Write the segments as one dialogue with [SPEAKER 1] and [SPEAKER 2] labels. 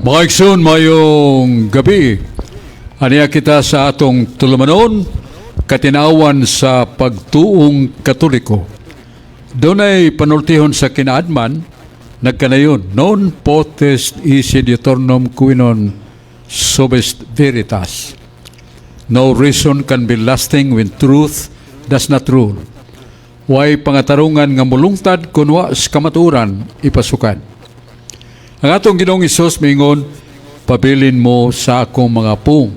[SPEAKER 1] Mga igsoon, maayong gabi. Aniya kita sa atong tulumanon, Katin-awan sa Pagtuong Katoliko. Dunay panultihon sa kinaadman, nagkanayon, "Non potest esse diuturnum qui non subest veritas." No reason can be lasting when truth does not rule. Way pangatarungan nga mulungtad kun wa sa kamatuoran ipasukad. Ang atong Ginoong Hesus miingon, "Pabilin mo sa akong mga puong.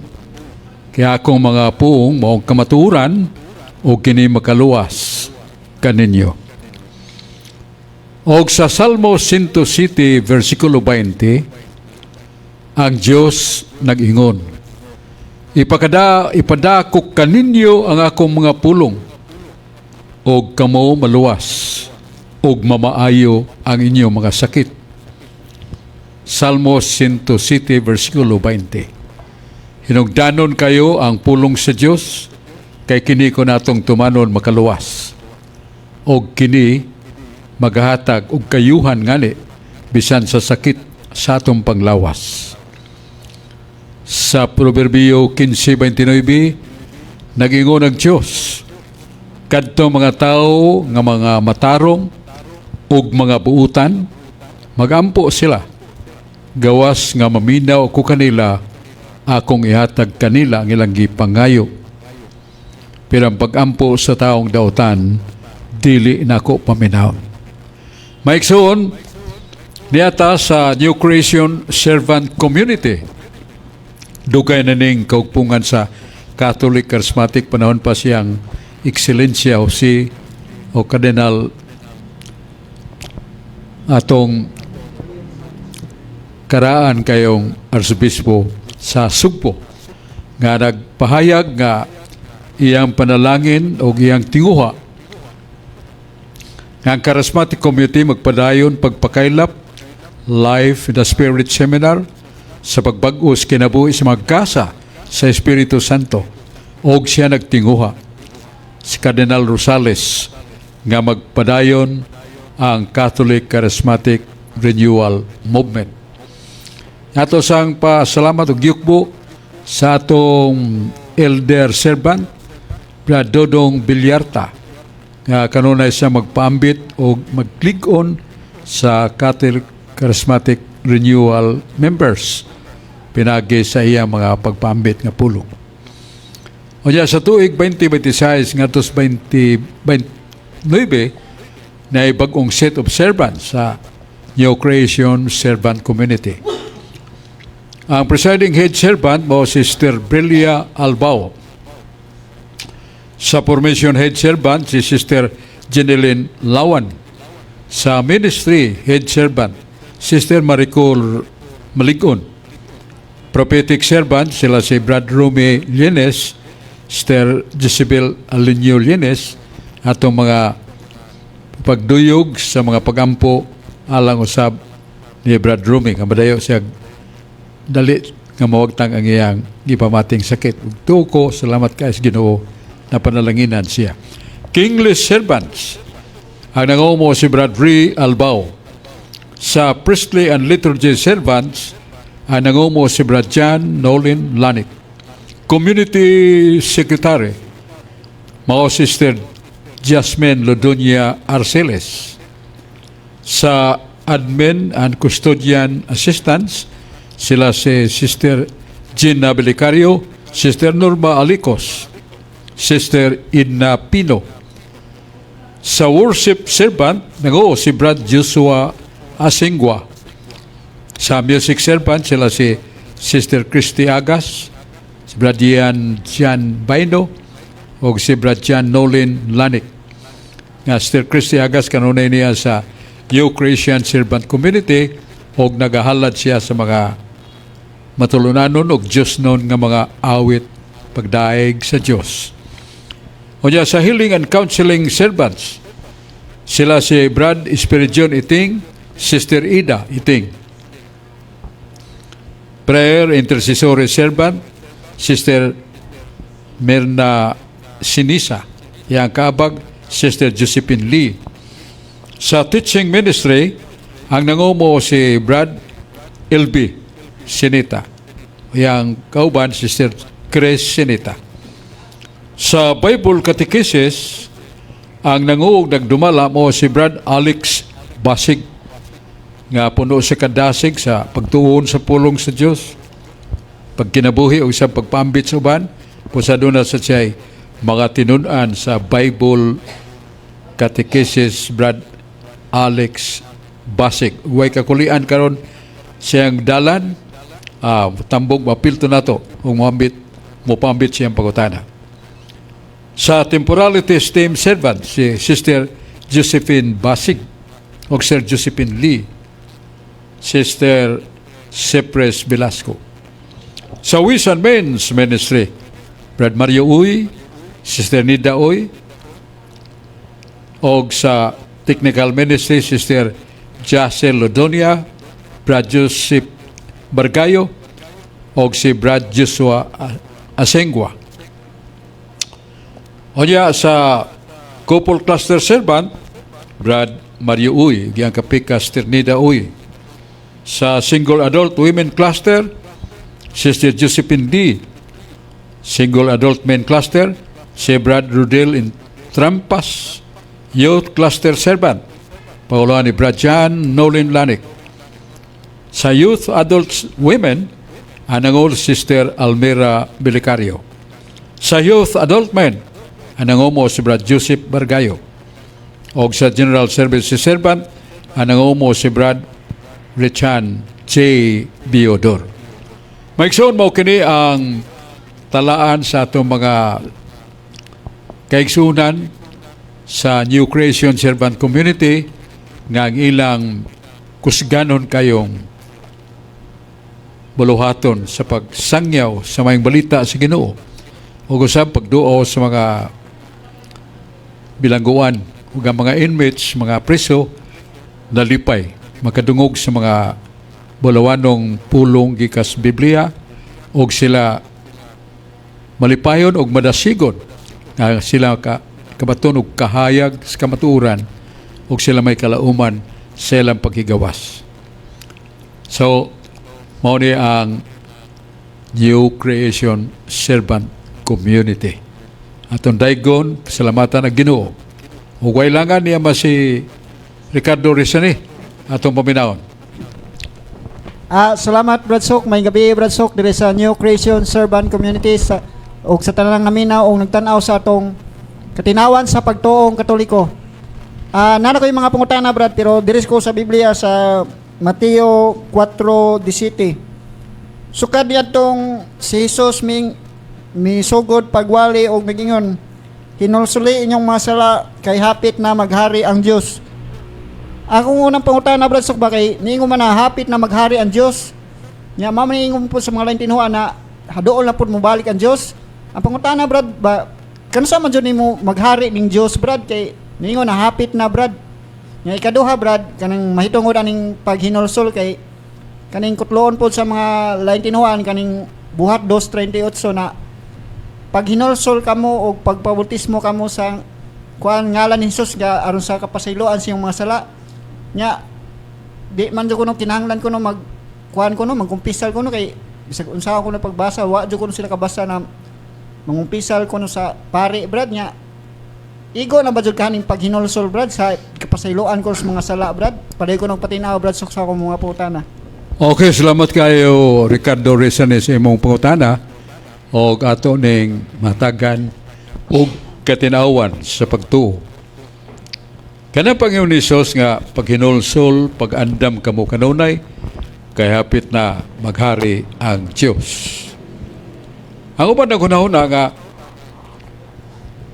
[SPEAKER 1] Kay akong mga puong mao ang kamatuoran ug kini makaluwas kaninyo." Og sa Salmo 107 versikulo 20, ang Dios nag-ingon, "Ipadako kaninyo ang akong mga pulong og kamo maluwas ug mamaayo ang inyong mga sakit." Salmo 107 versikulo 20. Hinugdanon kayo ang pulong sa Dios kay kini kon atong tumanon makaluwas. Og kini magahatag og kayuhan ngani bisan sa sakit sa atong panglawas. Sa Proverbio 15:29, nagingon ang Dios, "Kadto mga tao nga mga matarong ug mga buutan, magampo sila. Gawas nga maminaw ko kanila, akong ihatag kanila ang ilang gipangayo. Pero ang pagampo sa taong dautan, dili nako paminaw." Mga igsoon, niya ta sa New Creation Servant Community. Dugay na ning kaugpungan sa Catholic Charismatic, panahon pa siyang Excelensya Jose o Cardinal, atong karaan kayong Arsobispo sa Sugbo, nga nagpahayag nga iyang panalangin o iyang tinguha nga ang Charismatic Community magpadayon pagpakaylap Life in the Spirit Seminar sa pagbag-os kinabuhi sa mga gasa sa Espiritu Santo, og siya nagtinguha, si Cardinal Rosales, nga magpadayon ang Catholic Charismatic Renewal Movement. Ato sang pasalamat og gyukbo sa atong elder servant, Brad Dodong Bilyarta, nga kanunay siya magpaambit o maglig-on sa Catholic Charismatic Renewal members pinagi sa iyang mga pagpaambit nga pulong. Unya sa tuig 2026 ngadto sa 2029 na bagong set of servants sa New Creation Servant Community. Ang presiding head servant mao Sister Brilia Albao. Sa formation head servant, si Sister Jeneline Lawan. Sa ministry head servant, Sister Maricol Maligon. Prophetic servant, sila si Brad Rumi Lienes, Sister Jezebel Alinio Lienes, atong mga pagduyog sa mga pagampo alang usab ni Brad Rumi nga madayo siya dali nga mawagtang ang iyang gipamating sakit. Ug tuo ko, salamat kay sa Ginoo na panalanginan siya. Kingly servants, ang nangumo si Brad Ray Albao. Sa priestly and liturgy servants, ang nangumo si Brad John Nolin Lanik. Community secretary, mao Sister Jasmine Lodonia Arceles. Sa admin and custodian assistants, sila si Sister Gina Belicario, Sister Norma Alicos, Sister Idna Pino. Sa worship servant, nango si Brad Joshua Asingua. Sa music servant, sila si Sister Christy Agas, si Brad Ian Jan Baino, o si Brad Jan Nolin Lanik. Nga Sister Christy Agas kanunay niya sa New Creation Servant Community og nagahalad siya sa mga matulunanon og Diyosnon nga mga awit pagdaig sa Diyos. Unya sa healing and counseling servants, sila si Brad Espiridion Iting, Sister Ida Iting. Prayer intercessory servant, Sister Mirna Sinisa. Yang kabag, Sister Josephine Lee. Sa teaching ministry, ang nangumo si Brad LB. Sinita. Yang kauban, Sister Chris Sinita. Sa Bible Catechesis, ang nanguog nagdumala mo si Brad Alex Basig nga puno sa kadasig sa pagtuon sa pulong sa Dios, pagkinabuhi o sa pagpambit sa uban, pusa doon na sa siya'y mga tinun-an sa Bible Catechesis, Brad Alex Basig. Way kakulian karon siyang dalan, tambog mapilto nato ug moambit mopambit siyang pagutana. Sa Temporalities Team Servant, si Sister Josephine Basig o Sir Josephine Lee, Sister Cypress Velasco. Sa Ways and Means Ministry, Brad Mario Uy, Sister Nida Uy, og sa Technical Ministry, Sister Jacel Lodonia, Brad Joseph Bargayo, og si Brad Joshua Asengua. Onya sa Couple Cluster Servant, Brad Mario Uy, giyang kapika Nida Uy. Sa Single Adult Women Cluster, Sister Josephine D. Single Adult Men Cluster, si Brad Rudel in Trampas. Youth Cluster Servant, Paolo ni Brad John Nolin Lanik. Sa Youth Adult Women, anangol Sister Almira Belicario. Sa Youth Adult Men, anangomo si Brad Joseph Bargayo. Og sa General Services Servant, anangomo si Brad Richan J. Biodor. Maigsoon, mao kini ang talaan sa atong mga kaigsunan sa New Creation Servant Community nga ang ilang kusganon kayong buluhaton sa pagsangyaw sa maayong balita sa Ginoo ug usab pagduo sa mga bilangguan ug ang mga inmates, mga preso, nalipay makadungog sa mga bulawanong pulong gikas Biblia ug sila malipayon og madasigon nga sila ka kabaton og kahayag sa kamatuoran ug sila may kalauman sa ilang paghigawas. So, mao ni ang New Creation Servant Community. Atong daygon, salamatan ang Ginoo. Ug wailangan niya ma si Ricardo Rizani atong paminawon.
[SPEAKER 2] Salamat, Brad Sok. Maayong gabii, Brad Sok, diri sa New Creation Servant Community sa ug sa tanang naminaw og nagtan-aw sa atong katinawan sa pagtuong Katoliko. Nana ko yung mga pangutana, Brad, pero diri ko sa Biblia sa Mateo 4:17. Sukad niadtong si Jesus ming misugod pagwali og migingon, "Hinulsuli inyong mga sala kay hapit na maghari ang Dios." Akong unang pangutana, Brad Sok, ba kay niingon man na hapit na maghari ang Dios. Nya mao man niingon po sa mga laing tinuan na hadool na pud mobalik ang Dios. Ang pangutana, Brad, ba kanus-a man jud nimo maghari ning Dios, Brad, kay niingon na hapit na, Brad? Nya ikaduha, Brad, kanang mahitungod aning paghinulsol kay kaning kutloon po sa mga laing tinuan kaning Buhat 2:38 na paghinulsol kamo og pagpabautismo kamo sa kuan ngalan ni Jesus ga aron sa kapasayloan sa iyong mga sala. Nya di man jud kuno kinahanglan kuno mag kuan kuno magkumpisal kuno kay bisag unsa ako na pagbasa, wa jud kuno sila kabasa na mangumpisal kuno sa pare, Brad. Nya igo na ba jud kaning paghinulsol, Brad, sa kapasayloan ko sa mga sala, Brad? Paday ko ng patinaw, Brad Sok, sa akong mga pangutana.
[SPEAKER 1] Okay, salamat kayo, Ricardo Rizani, sa imong pangutana og ato ning matagan og katinawan sa pagtuo. Kanang Panginoon ni Jesus nga paghinulsol, pag-andam kamo kanunay kay hapit na maghari ang Dios. Ang uban naghunahuna nga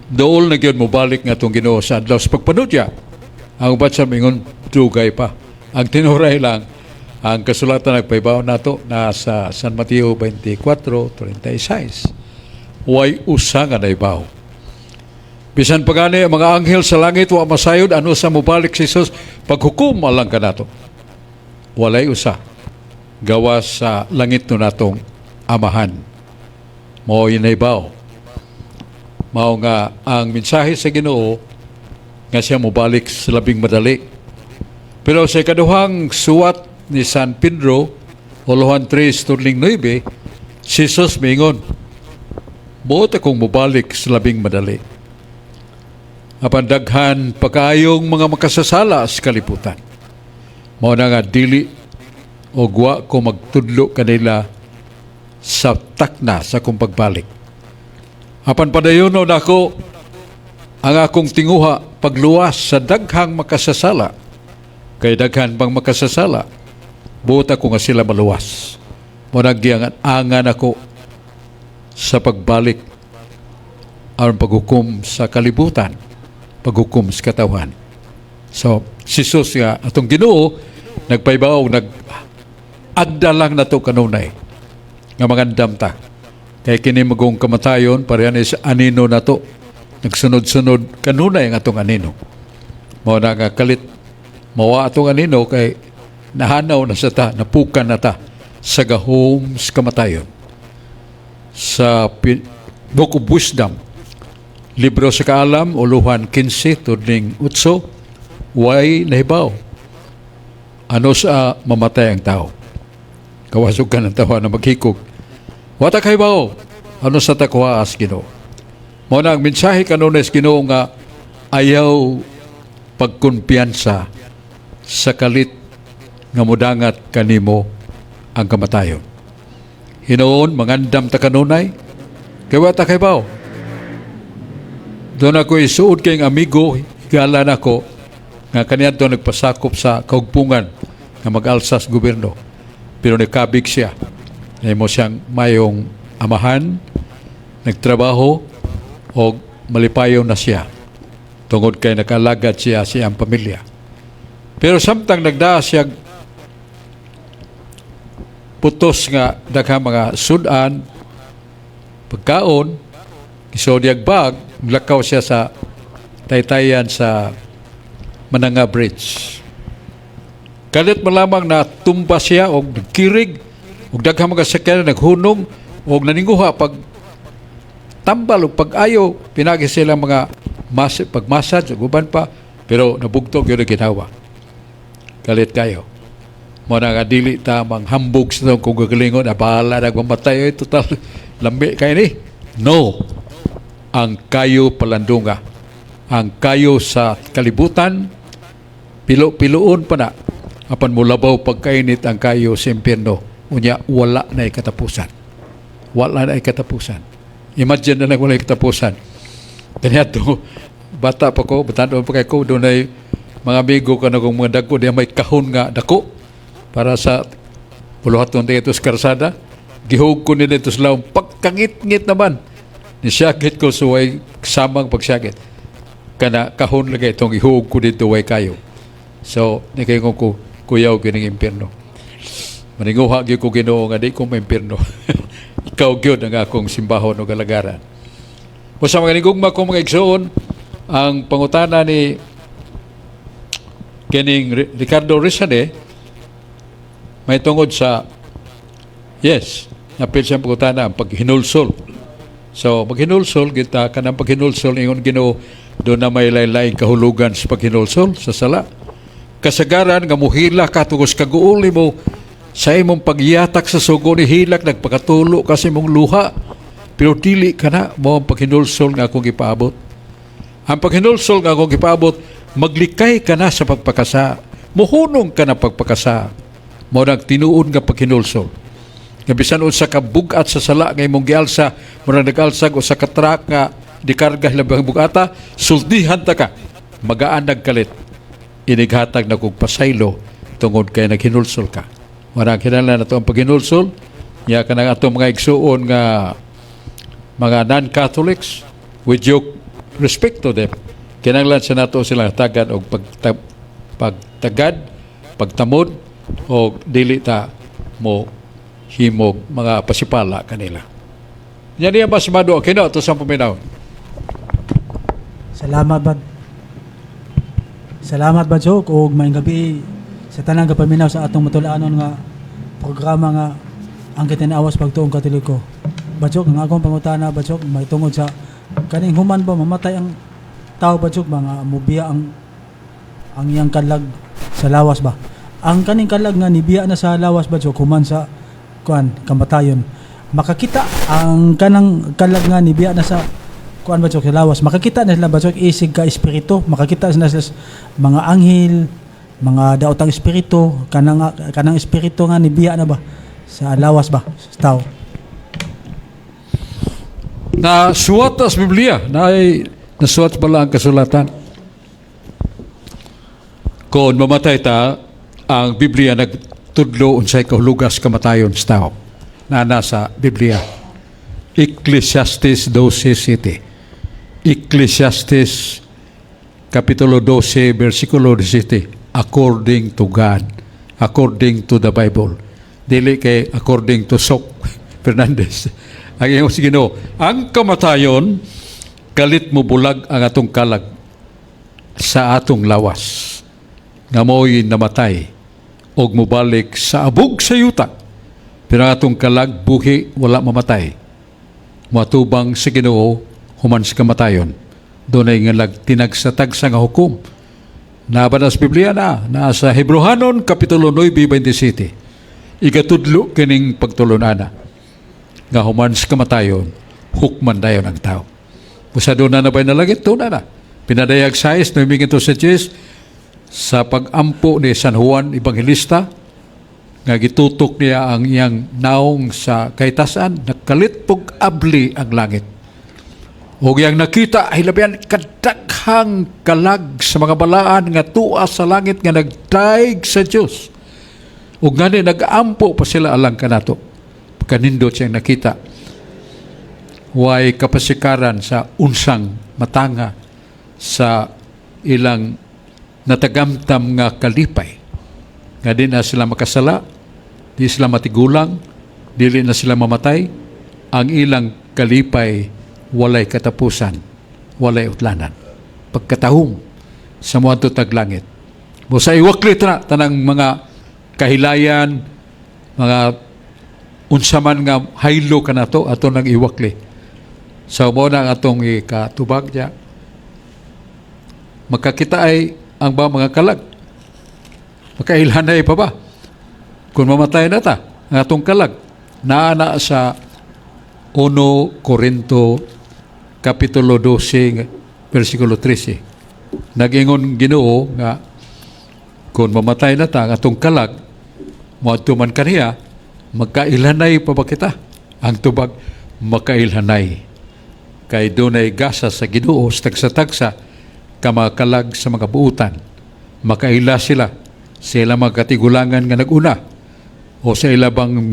[SPEAKER 1] dool na gyud mobalik nga atong Ginoo sa adlaw sa pagpanudya. Ang uban sa mingon dugay pa. Ang tinuray lang, ang kasulatan nagpahibaw nato na sa San Mateo 24:36. Way usa nga naibaw. Bisan pa gani ang mga anghel sa langit wa masayod ano sa mobalik si Jesus paghukom alang kanato. Walay usa gawas sa langit no natong Amahan. Mao naibaw. Mao nga ang mensahe sa Ginoo nga siya mobalik sa labing madali. Pero sa ikaduhang suwat ni San Pedro, Uluhan 3 tudling 9, si Jesus miingon, "Buot akong mubalik sa labing madali. Apan daghan pakaayong mga makasasala sa kalibutan. Mao na nga dili o wa ko magtudlo kanila sa takna sa akong pagbalik. Apan padayonon nako ang akong tinguha pagluwas sa daghang makasasala. Kay daghan pang makasasala, buot ako nga sila maluwas. Mao na giangan ako sa pagbalik aron paghukom sa kalibutan, paghukom sa katawhan." So, si Jesus nga atong Ginoo nagpaybaw, nag agda lang nato kanunay nga mangandam ta. Kay kini magong kamatayon pareha ni sa anino nato. Nagsunod-sunod kanunay ang atong anino. Mao na nga kalit mawa atong anino kay nahanaw na sa ta, napukan na ta sa gahom sa kamatayon. Sa Book of Wisdom, Libro sa Kaalam, Uluhan 15, tudling 8, way nahibaw ano sa mamatay ang tao. Kawasog ka ng tawa na maghikog. Wa ta kahibaw ano sa ta kuhaas Ginoo. Mao na ang mensahe kanunay sa Ginoo nga ayaw pagkumpiyansa sa kalit nga mudangat kanimo ang kamatayon. Hinuon, mangandam ta kanunay, kay wa ta kahibaw. Duna ko'y suod kayong amigo, higala nako, nga kaniadto nagpasakop sa kaugpungan nga mag-alsa sa gobyerno. Pero nakabig siya. Nahimo siyang mayong amahan, nagtrabaho, o malipayon na siya. Tungod kay nakalagad siya sa iyang pamilya. Pero samtang nagdaa siya putos nga daghang mga sudan, pagkaon, isuod niyag bag, lakaw siya sa taytayan sa Mananga Bridge. Kalit malamang na tumba siya og nagkirig og daghang mga sakyanan naghunong og naninguha pag tambal og pag-ayo pinagi sila mga pagmassage ug uban pa, pero nabugtog gyud ang ginawa. Kalit kayo. Mao na nga dili ta manghambog sa atong kagalingon na bahala na mamatay, ay total lambi kay ni. No. Ang kayo palandunga. Ang kayo sa kalibutan pilo-piloon pa na, apan mulabaw pagkainit ang kayo sa impyerno, unya wala na katapusan. Wala na katapusan. Imagine na lang, wala katapusan. Kaniadto bata pa ko, batan pa kay ko, dunay mga amigo ka na kung mga dagko diya, may kahon nga dako para sa puluhaton dito sa karsada. Gihug ko ni dito sa lawom, pagkangit-ngit naman nisyagit ko, suway samang pagsyagit kana kahon lagi itong ihug ko dito, way kayo. So nikaingon ko, kuyaw kining impyerno. Maninguha gyud ko, Ginoo, nga di ko maimpyerno. Ikaw gyud ang akong simbahon o galagaran. O sa mga nigugma ko mga igsoon, ang pangutana ni kining Ricardo Rizane may tungod sa, yes, napil siyang pangutana ang paghinulsol. So maghinulsol kita, kanang paghinulsol, ingon Ginoo, duna may lain-laing kahulugan sa paghinulsol sa sala. Kasagaran nga muhilak ka tungod sa kaguol mo sa imong pagyatak sa sugo ni hilak, nagpakatulo ka sa imong luha, pero dili kana mo ang paghinulsol nga akong gipaabot. Ang paghinulsol nga akong gipaabot, maglikay ka na sa pagpakasa, muhunong ka na pagpakasa. Mao nang tinuod nga paghinulsol nga bisan unsa ka bug-at sa sala nga imong gialsa, murag nag-alsag usa ka truck nga dikarga labing bugata, suldihan ta ka, magaan nagkalit, inighatag na kog pasaylo tungod kay naghinulsol ka. Mao kinahanglan nato ang paghinulsol. Nya kanang atong mga igsuon nga mga non-Catholics, with due respect to them, kinahanglan sa nato sila tagan og pagtagad, pagtamod, o dili ta mo himog mga pasipala kanila. Yan niya mas mado kino to sa paminaw.
[SPEAKER 3] Salamat, Bad. Salamat, Brad Sok, ug maayong gabi sa tanang gapaminaw sa atong matulaanon nga programa nga ang Kitinawas Pagtuong Katoliko. Brad Sok, ang akong pangutana, Brad Sok, may tungod sa kaning human ba mamatay ang tao, Brad Sok, mga mubiya ang iyang kalag sa lawas ba. Ang kaning kalag nga nibiya na sa lawas, Brad Sok, human sa kuan kamatayon, makakita ang kanang kalag nga nibiya na sa kuan, Brad Sok, sa lawas, makakita na sila, Brad Sok, isig ka espiritu, makakita sila sa mga anghel, mga daotang espiritu, kanang kanang espiritu nga nibiya na ba sa lawas ba sa tao?
[SPEAKER 1] Na suwat sa Biblia, na ay nasuwat bala ang kasulatan. Kung mamatay ta, ang Biblia nagtudlo unsay kahulugas kamatayon sa tao. Na nasa Biblia. Ecclesiastes 12:7. Ecclesiastes Kapitulo 12, versikulo 17. According to God, according to the Bible. Dili kay according to Sok Fernandez. Ang ingon sa Ginoo, ang kamatayon, kalit mo bulag ang atong kalag sa atong lawas. Nga mo'y namatay og mobalik sa abog sa yuta. Pero ang atong kalag buhi, wala mamatay. Moatubang sa Ginoo human sa kamatayon. Dunay nga tinagsa-tagsa nga hukom. Naba na sa Biblia na, nasa Hebrohanon, Kapitulo 9, 27. Igatudlo kining pagtulunana nga human sa kamatayon, hukman dayon ang tao. Busa doon na na ba'y nalagit? Doon na na. Pinadayag 6, 9 sa 10, sa pag-ampo ni San Juan Evangelista, nga gitutok niya ang iyang naong sa kahitasan, nakalit pog abli ang langit. Ug iyang nakita ay labihan kadaghang kalag sa mga balaan nga tuwa sa langit nga nagdaig sa Dios. Ug ngani nag-ampo pa sila alang kanato. Pagkanindot siyang nakita. Way kapasikaran sa unsang matanga sa ilang natagamtam nga kalipay. Nga di na sila makasala, di sila matigulang, dili na sila mamatay, ang ilang kalipay walay katapusan, walay utlanan. Pagkatahum sa moadto tag langit. Mo sa iwaklit na tanang mga kahilayan, mga unsa man nga haylo kanato, ato nang iwakli. So mo na ang atong ikatubag niya. Makakita ay ang ba mga kalag. Makailhanay pa ba? Kung mamatay na ta, ang atong kalag, naa na sa 1 Corinto Kapitulo 12, versikulo 13. Nagingon Ginoo nga kung mamatay na ta ang atong kalag, moadto man kaniya, magkailhanay pa ba kita? Ang tubag, makailhanay. Kay dunay gasa sa Ginoo sa tagsa-tagsa kamakalag sa mga buutan. Makaila sila sa ilang mga katigulangan nga naguna o sa ila bang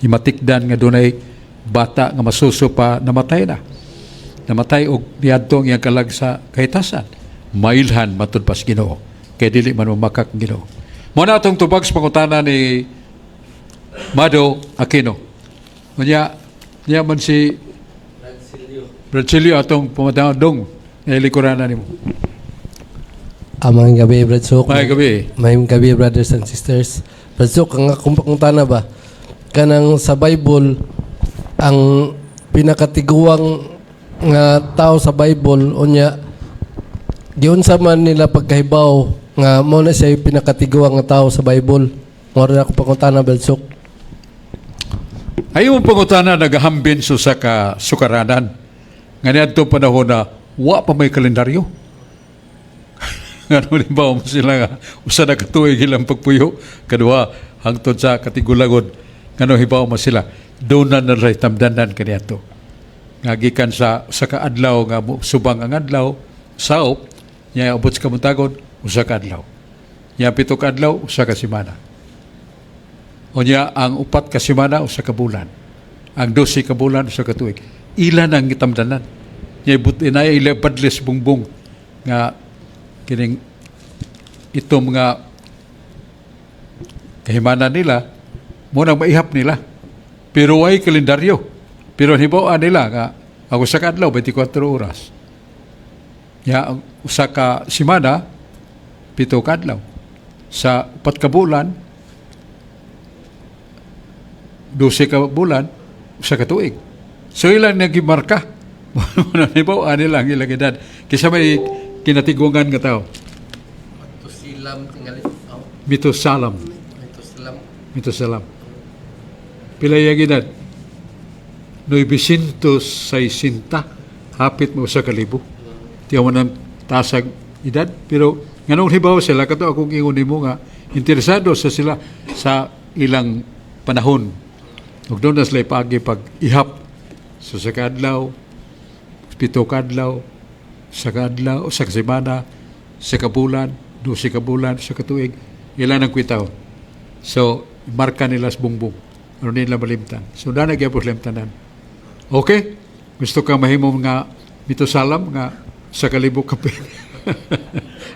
[SPEAKER 1] himatikdan nga dunay bata nga masuso pa, namatay na. Namatay og niadto ang iyang kalag sa kahitasan. Mailhan matud pa sa Ginoo. Kay dili man mamakak ang Ginoo. Mo na atong tubag sa pangutana ni Mado Aquino. Unya, niya man si Brad atong pumatang nailikuranan nimo.
[SPEAKER 4] Maayong gabi, Brad Sok.
[SPEAKER 1] Maayong gabi.
[SPEAKER 4] Maayong gabi, brothers and sisters. Brad Sok, ang akong pangutana ba, kanang sa Bible, ang pinakatiguang nga tao sa Bible, unya, giunsa man nila pagkahibaw nga mo na siya yung pinakatiguang nga tao sa Bible? Mao na ako pangutana, Brad Sok.
[SPEAKER 1] Ayaw mong pangutana nagahambin sa usa ka sukaranan. Nga niadto panahon na wa pa may kalendaryo. Nga ba mo sila nga usa na ka tuig ilang pagpuyo, kaduha hangtod sa katigulagod, ngano hibaw mo sila doon na naray tamdanan kaniadto. Nga gikan sa usa ka adlaw nga subang ang adlaw, saop nya abot sa kamuntagon, usa ka adlaw. Nya 7 ka adlaw, usa ka semana. Unya ang 4 ka semana, usa ka bulan. Ang 12 ka bulan, usa ka tuig. Ilan ang gitamdanan. Nya but inay ila badles bungbong nga kining ito mga kahimanan nila mo nang maihap nila. Pero way kalendaryo. Pero hibaw nila nga ang usa ka adlaw 24 oras. Ya ang usa ka semana 7 ka adlaw. Sa 4 ka bulan, 12 ka bulan, usa ka tuig. So ilang nagimarka. Muna hibaw nila ang ilang edad. Kisa may kinatiguangan nga tao.
[SPEAKER 4] Matusilam tingali. Oh,
[SPEAKER 1] Mitusalam.
[SPEAKER 4] Matusilam.
[SPEAKER 1] Mitusalam. Pila iyang edad? 960, hapit mo 1,000. Tiyaw mo ng tasag edad. Pero nganong hibaw sila, kato akong ingon nimo nga, interesado sa sila sa ilang panahon. Ug doon na sila ipaagi pag ihap. So sa kadlaw, 7 kadlaw, sa kadlaw, sa semana, sa kabulan, 12 ka bulan, sa katuig, ilan ang kwitaw. So, marka nila sa bungbong. Ano nila malimtan. So, dana gyapon limtanan. Okay? Gusto ka mahimo nga mitusalam nga sa kalibo kape.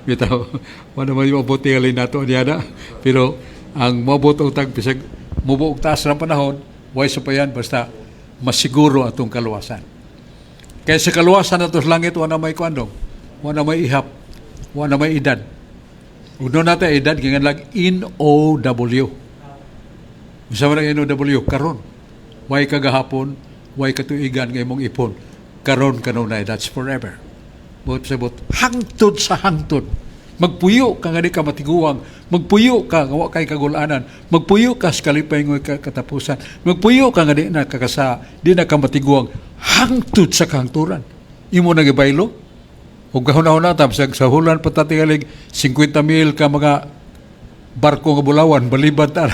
[SPEAKER 1] Bitaw, wala man yung mabuti alin nato niya na. Pero ang maabot og tag bisag mubo og taas ng panahon, way sa pa yan basta masiguro atong kaluwasan. Kaya sa kaluwasan nato sa langit, wala may kuandong, wala may ihap, wala may edad. Ug doon natin edad, gingan lang NOW. Unsa man ang NOW? Karon. Way kagahapon, way katuigan nga imong ipon. Karon kanunay, that's forever. Buot sa buot, hangtod sa hangtod. Magpuyo ka nga di ka matiguang, magpuyo ka nga wa kay kagulanan, magpuyo ka sa kalipay nga katapusan, magpuyo ka nga di na kakasa, di na ka matiguang, hangtod sa kahangturan. Imo na gibaylo? Ug kahuna-huna ta sa hulan pa tingalig 50 mil ka mga barko nga bulawan balibad ta,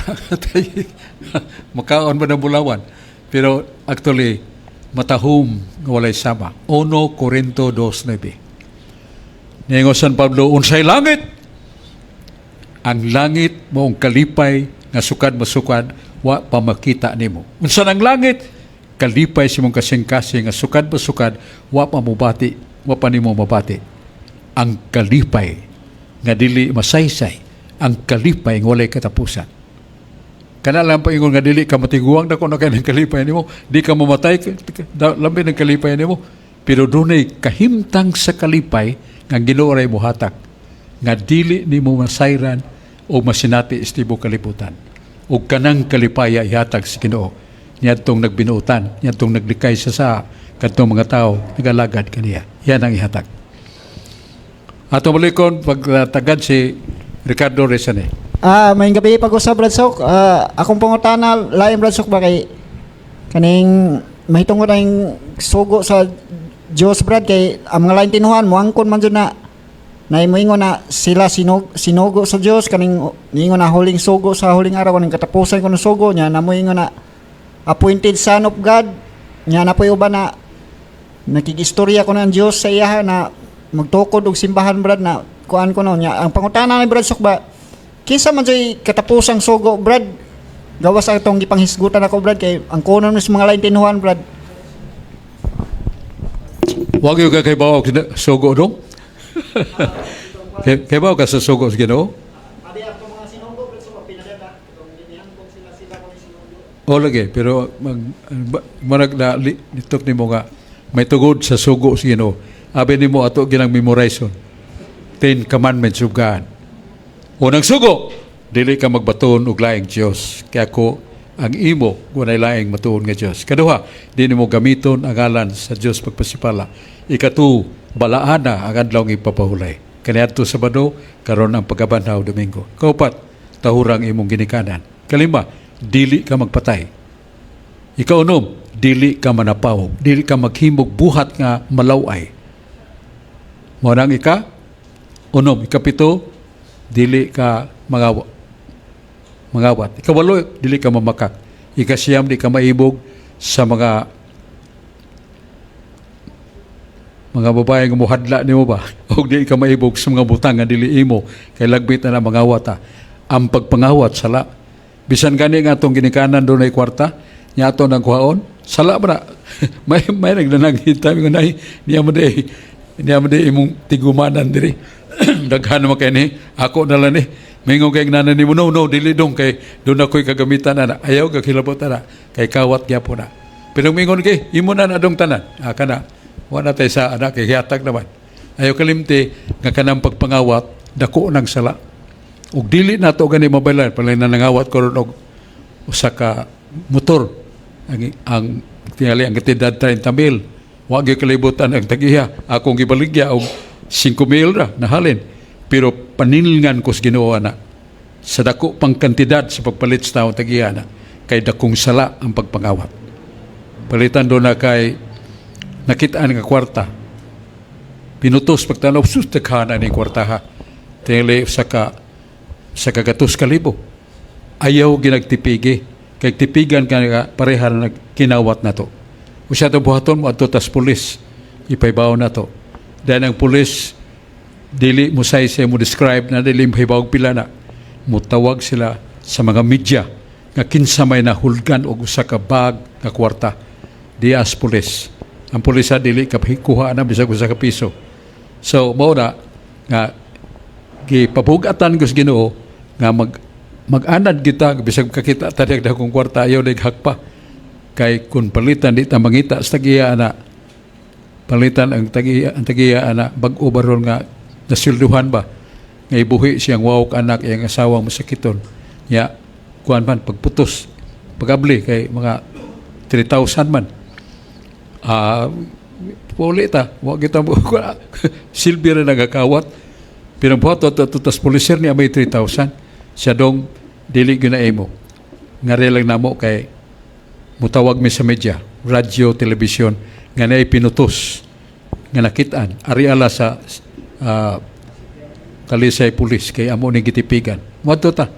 [SPEAKER 1] makaon ba ng bulawan, pero actually matahom nga walay sama. 1 Corinto 2:9, niingon San Pablo, unsay langit? Ang langit moong kalipay nga sukad masukad wa pa makita nimo. Unsa nang langit? Kalipay sa imong kasing-kasing nga sukad masukad wa pa mobati, wa pa nimo mabati. Ang kalipay nga dili masaysay, ang kalipay nga walay katapusan. Kana lang paingon nga dili ka matiguang, dako na kay ng kalipay nimo, di ka mamatay, labi ng kalipay nimo. Pero dunay kahimtang sa kalipay nga Ginoo ray mohatag nga dili nimo masayran o masinati sa tibuok kalibutan. Ug kanang kalipaya ihatag sa Ginoo niadtong nagbinuotan, niadtong naglikay sa kadtong mga tao nagalagad kaniya. Yan ang ihatag. Ato balikon pagtagad si Ricardo Rezane.
[SPEAKER 2] Maayong gabi pag-usab, Brad Sok. Akong pangutana lain, Brad Sok, ba kay kaning mahitungod ang sugo sa Dios, Brad, kay ang mga lain tinuhan moangkon man jud na na moingon na sila sinugo sa Dios, kaning niingon na huling sugo sa huling araw, kaning katapusan kuno sugo niya na moingon na appointed son of God niya na po'y uban na nakigistorya ko ng Dios sa iya na magtukod og simbahan, Brad, na kuan ko no niya. Ang pangutana ni Brad Sok ba, kinsa man jay katapusang sugo, Brad, gawas sa atong gipanghisgutan ako, Brad, kay ang kunon sa mga lain tinuhan, Brad?
[SPEAKER 1] Wag yung kay bawo sugo dong. Kay bawo ka sa sugo sa Ginoo?
[SPEAKER 2] Abi ato mga sinugo, Brad, so pinadala itong giniangkon sila sila ko sinugo.
[SPEAKER 1] O lagi, pero mag manag na litok nimo nga may tugod sa sugo sa Ginoo. Abi nimo ato ginang memorization. Ten Commandments of God. Unang sugo, dili ka magbaton og laing Dios. Kaya ko ang imo walay laing matuon nga Dios. Kaduha, di nimo gamiton ang ngalan sa Dios pagpasipala. Ikatuo, balaana ang adlaw nga ipapahulay. Kaniadto Sabado, karon ang pagkabanhaw Domingo. Kaupat, tahurang imong ginikanan. Kalima, dili ka magpatay. Ikaunom, dili ka manapaw, dili ka maghimog buhat nga malaway. Mao nang ika unom, ikapito, dili ka mangawat. Ikawalo, dili ka mamakak. Ikasiyam, di ka maibog sa mga babae nga muhadla nimo ba, og di ka maibog sa mga butang nga dili imo kay lagbit na na mangawat ta. Ang pagpangawat sala, bisan gani nga atong ginikanan dunay kwarta nya ato nang kuhaon, sala ba na. May nagdananghita nga nay niya mo di imong tigumanan diri, daghan naman kay ni, ako na lang ni. Mingon kay nanay nimo, "No, no, dili dong, kay doon ako'y kagamitan ana." Ayaw ka kilabot ana kay kawat gyapon na. Pero mingon kay imo na na dong tanan, kana wala tay sa anak kay hiatag naman. Ayaw kalimti nga kanang pagpangawat dako ng sala. Ug dili nato gani mabaylan palay na nangawat ko ron og usa ka motor. Ang tingali ang katidad 30 mil. Wa gyud kalibutan ang tag-iya. Akong gibaligya og 5 mil ra nahalin. Pero paninlingan ko sa Ginoo ana sa dako pang kantidad sa pagpalit sa taong tag-iya na. Kay dakong sala ang pagpangawat. Palitan do na kay nakitaan nga kwarta. Pinutos pagtanaw, sus, daghana ni kwarta ha. Tingali sa kagatos kalibo. Ayaw ginagtipigi. Kay tipigan ka nga pareha na kinawat na to. Usa to buhaton mo adto tas pulis. Ipaybaw na to. Dahil ang pulis dili mo say mo describe na dili mo hibawog pila na mutawag sila sa mga media nga kinsa may nahulgan og usa ka bag nga kwarta dias pulis. Ang pulis dili ka kuha na bisag usa ka piso. So mao na nga gipabugatan ko sa Ginoo nga mag-anad kita bisag kakita ta og dagkong kwarta, ayaw na hakpa kay kun palitan di ta mangita sa tagiya ana, palitan ang tagiya ana bag-o baron nga nasilduhan ba nga ibuhi siyang wawok anak, iyang asawang masakiton ya kuan man pagputos pagabli kay mga 3,000 man, uli ta wa kita mo silbi ra nagakawat. Pero buhat to tas policer niya may 3,000 siya dong dili gyud mo ngari lang namo kay mutawag mi sa media, radyo, telebisyon nga naay pinutos nga nakitaan ari ala sa Talisay Police kay amo ni gitipigan. Moadto ta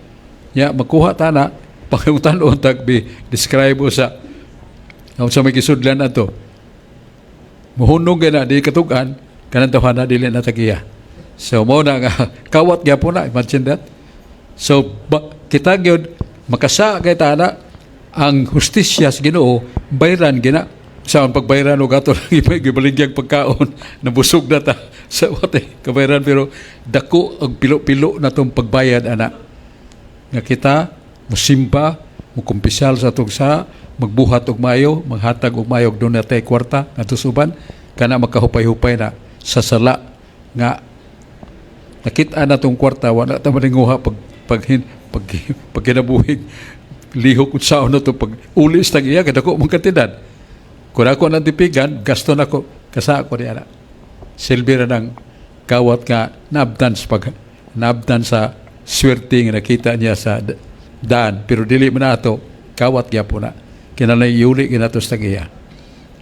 [SPEAKER 1] ya makuha ta na pangutan-on tag bi describe sa unsa may gisudlan ato. Muhunog na di katugan kanang tawhana dili na tagiya. So mo na nga kawat gyapon na, imagine that. So ba, kita gyud makasa kay ta na ang hustisya sa Ginoo bayran gina sa ang pagbayran og ato lang gibaligyang pagkaon, nabusog na ta sa wate kabayran, pero dako ang pilo-pilo na tong pagbayad ana nga kita musimba, mukumpisal sa atong sa magbuhat og mayo, maghatag og mayo, og doon natay kwarta ngadto sa uban kana makahupay-hupay na sa sala nga nakita na tong kwarta, wala ta maninguha pag pag kinabuhi lihok kung saon na to pag uli sa tagiya kay dako mong kantidad. Kung ako nang tipigan gasto nako kasa ako di ana silbi ra ng kawat nga naabdan sa pag naabdan sa swerte nga nakita niya sa daan, pero dili man ato kawat gyapon na kinahanglan iuli ginato sa tagiya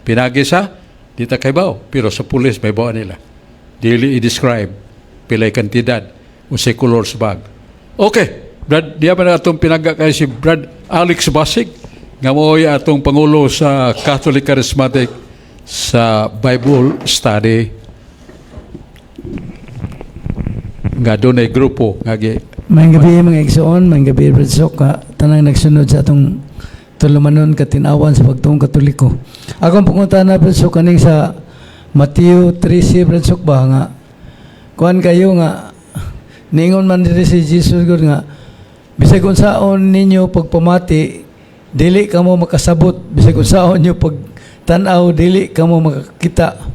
[SPEAKER 1] pinagi sa di ta kaybaw, pero sa pulis may bawa nila dili i-describe pilay kantidad unsay color sa bag. Okay, Brad, diya ba na atong pinangga kay si Brad Alex Basig nga mo'y atong pangulo sa Catholic Charismatic sa Bible Study nga dunay grupo nga gi
[SPEAKER 5] Maayong gabi, mga igsoon, maayong gabi, Brad Sok, ka tanang nagsunod sa atong tulumanon katinawan sa pagtuong Katoliko. Akong pangutana, Brad Sok, kaning sa Mateo 13, Brad Sok ba nga kuan kayo nga ningon man diri si Jesus gud nga bisag unsaon ninyo pagpamati dili kamo makasabot, bisag unsaon ninyo pagtan-aw dili kamo makakita.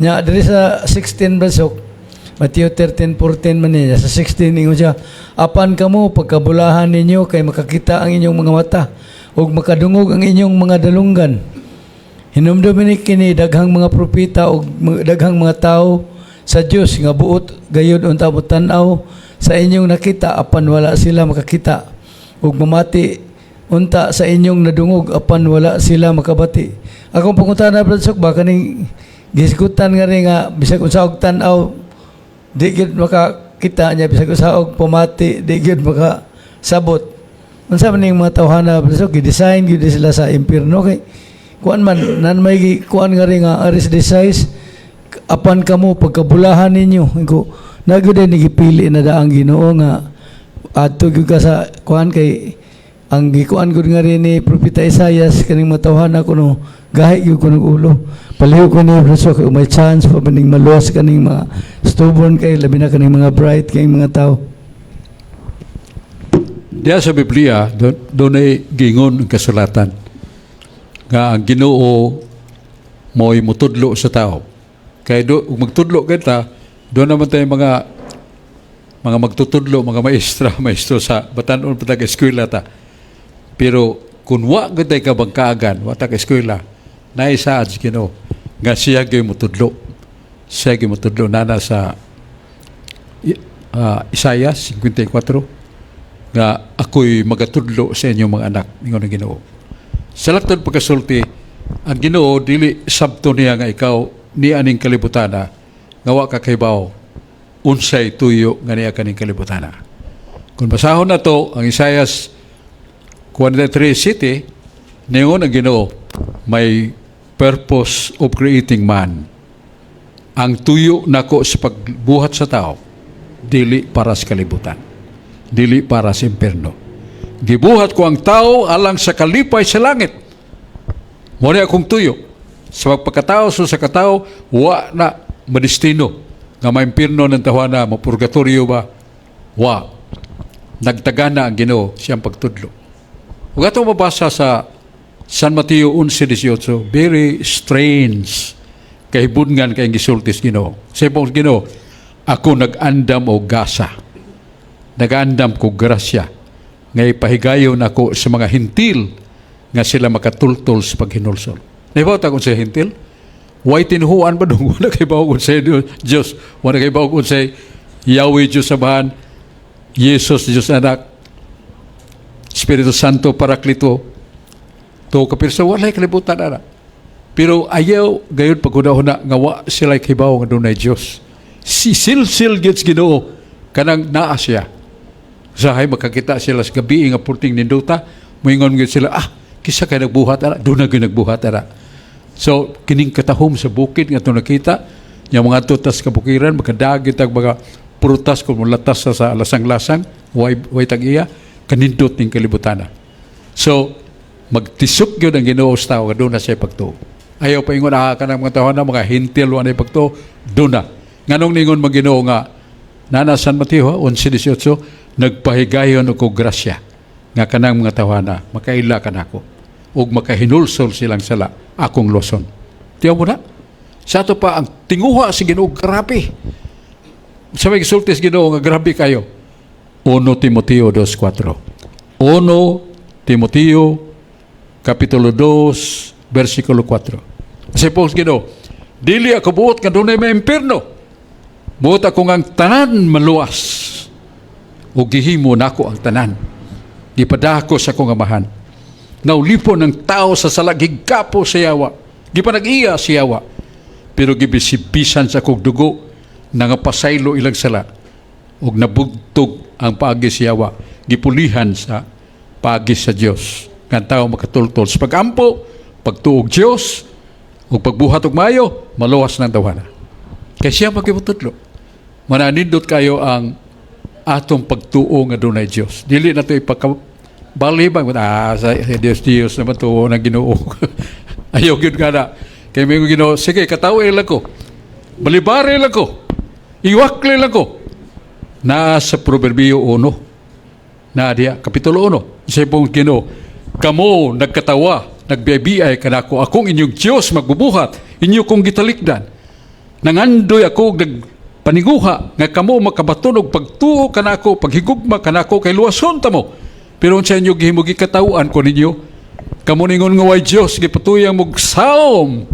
[SPEAKER 5] Nya diri sa 16, Brad Sok, Mateo 13, 14 man niya. Sa 16 ingon siya, "Apan kamo pagkabulahan ninyo kay makakita ang inyong mga mata ug makadungog ang inyong mga dalunggan. Hinumdumi ni kini daghang mga propeta ug daghang mga tao sa Dios nga buot gayud unta mo tan-aw sa inyong nakita apan wala sila makakita ug mamati unta sa inyong nadungog apan wala sila makabati." Akong pangutana, Brad Sok ba, kaning gisgutan nga rin nga bisag unsa og tan-aw di gyud makakita niya, bisag unsa og pamati di gyud makasabot. Unsa man ning mga tawhana, Brad Sok? Gi-design gyud sila sa impierno kay kuan man nan may kuan nga rin nga aris size "Apan kamo pagkabulahan ninyo." Ko nagyud ni gipili na daang Ginoo nga adto gyud ka sa kuan kay ang gikuan gud nga rin ni Propeta Isaias kaning matawhana kuno gahi gyud kuno ulo. Palihog ko ni Brad Sok kay may chance pa maning maluwas kaning mga stubborn kay labi na kaning mga bright kay mga tao.
[SPEAKER 1] Diya sa Biblia, doon ay gingon ang kasulatan nga ang Ginoo mo'y mutudlo sa tao. Kaya do, kung magtudlo kita, doon naman tayo mga magtutudlo, mga maestra, maestro sa batanon pa taga eskwela ta. Pero kung wa gud tay kabangkaagan, wa ta ka eskwela, naisaad sa Ginoo nga siya gyud mutudlo. Siya gyud mutudlo nana sa Isaiah 54. Nga ako'y magatudlo sa inyong mga anak, ingon ang Ginoo. Sa laktod pagkasulti, ang Ginoo dili sabto niya nga ikaw ni aning kalibutana nga wa ka kahibaw unsay tuyo nga niya kaning kalibutana. Kung basahon na to ang Isaiah 43 city, ningon ang Ginoo, may purpose of creating man. Ang tuyo nako sa pagbuhat sa tao, dili para sa kalibutan. Dili para sa impierno. Gibuhat ko ang tao alang sa kalipay sa langit. Mo ni akong tuyo. Sa pagpakatao so sa katao, wa na madestino nga maimpirno ng tawana, mapurgatorio ba? Wa. Nagtagana ang Ginoo siyang pagtudlo. Ug ato mabasa sa San Mateo 11:18, very strange kahibudngan kay gisulti sa Ginoo. Sa pong Ginoo, ako nag-andam og gasa. Nag-andam ko grasya nga ipahigayon ako sa mga Hentil nga sila makatultol sa paghinulsol. Nahibaw ta kung sa Hentil? Way tinuhuan ba dong? Wala kay bawo kung sa Diyos. Wala kay bawo kung sa Yahweh Diyos Amahan, Jesus Diyos Anak, Espiritu Santo Paraklito, to kapirsa walay kalibutan ana. Pero ayaw gayon paghuna-huna nga wa sila kibaw nga dunay Dios. Si silsil gyud sa Ginoo kanang naa siya. Usahay makakita sila sa gabi nga purting nindota, moingon gyud sila, "Ah, kisa kay nagbuhat ara, doon na gyud nagbuhat ara." So kining katahom sa bukid nga ato nakita, nya mga tutas kabukiran makadagit ang mga prutas kung mulatas sa lasang-lasang, way tag-iya, kanindot ning kalibutana. So magtisok gyud ang Ginoo sa tao nga doon na siya pagtuo. Ayaw pa ingon ah kanang mga tawo na mga Hentil wa na pagtuo, doon na. Nganong ningon mag Ginoo nga nana San Mateo 11:18, nagpahigayon og grasya nga kanang mga tawhana makaila kanako ug makahinulsol silang sala akong luwason. Tiyaw mo na. Sa ato pa ang tinguha si Ginoo grabe. Sa may gisulti sa Ginoo nga grabe kayo. 1 Timoteo 2:4. 1 Timoteo Kapitulo 2 versikulo 4. Kasi po Ginoo, dili ako buot nga dunay may impierno. Buot ako nga ang tanan maluwas. Ug gihimo nako ang tanan. Gipadako sa akong amahan. Naulipon ng tao sa sala, gigapo sa yawa. Gipanag-iya sa yawa. Pero gibisibisan sa akong dugo, nangapasaylo ilang sala. Ug nabugtog ang paagi sa yawa. Gipulihan sa paagi sa Dios. Nga ang tao makatultol sa pagampo, pagtuog Dios, ug pagbuhat og maayo, maluwas ng tawhana. Kay siya magibutudlo. Mananindot kayo ang atong pagtuo nga dunay Dios. Dili na to ipaka bali ba ah sa Dios Dios naman tuo ng Ginoo. Ayaw gyud nga na. Kay may Ginoo, sige katawo lang ko. Balibare lang ko. Iwakli lang ko. Naa sa Proverbio 1. Na diya, Kapitulo 1. Sa pong Ginoo, kamo nagkatawa, nagbiabiyay kanako, akong inyong Diyos magbubuhat, inyo kong gitalikdan. Nangandoy ako nagpaniguha nga kamo makabaton og pagtuo kanako, paghigugma kanako kay luwason ta mo. Pero unsa inyo gihimo gikatawaan ko ninyo? Kamo ningon nga way Dios gipatuyang mog saom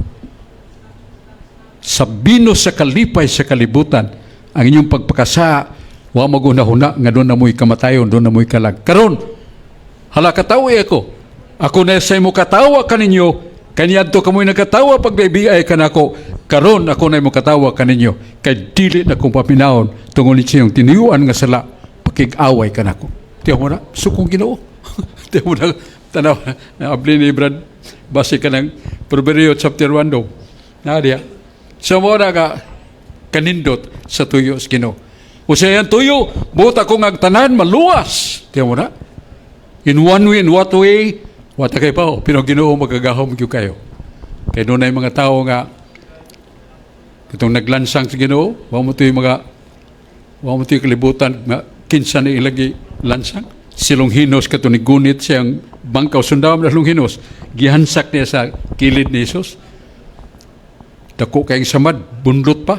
[SPEAKER 1] sa bino sa kalipay sa kalibutan ang inyong pagpakasa wa magunahuna nga doon na mo'y kamatayon, doon na mo'y kalag. Karon, hala katawi ako. Ako na sa imo katawa kaninyo, kaniadto kamoy nagkatawa pagbibiay kanako. Karon ako na imo katawa kaninyo, kay dili na kong paminawon tungod ni siyong tinuyuan nga sala pakig-away kanako. Tiyaw mo na, sukong Ginoo. Tiyaw mo na, tanaw, naabli ni Brad, base ka ng Proverbio chapter 1 do. Na diya. So mo na ka, kanindot sa tuyo sa Ginoo. O siya yan tuyo, buot ako nga ang tanan maluwas. Tiyaw mo na. In one way, in what way, wata kay pa, pero Ginoo magagahom gyud kayo. Kay doon ay mga tao nga itong naglansang sa Ginoo, wa mo to'y kalibutan nga kinsa ni ilagi lansang. Si Longhinos kato ni gunit siyang bangkaw sundawom na Longhinos, gihansak niya sa kilid ni Jesus. Dako kayong samad, bundot pa,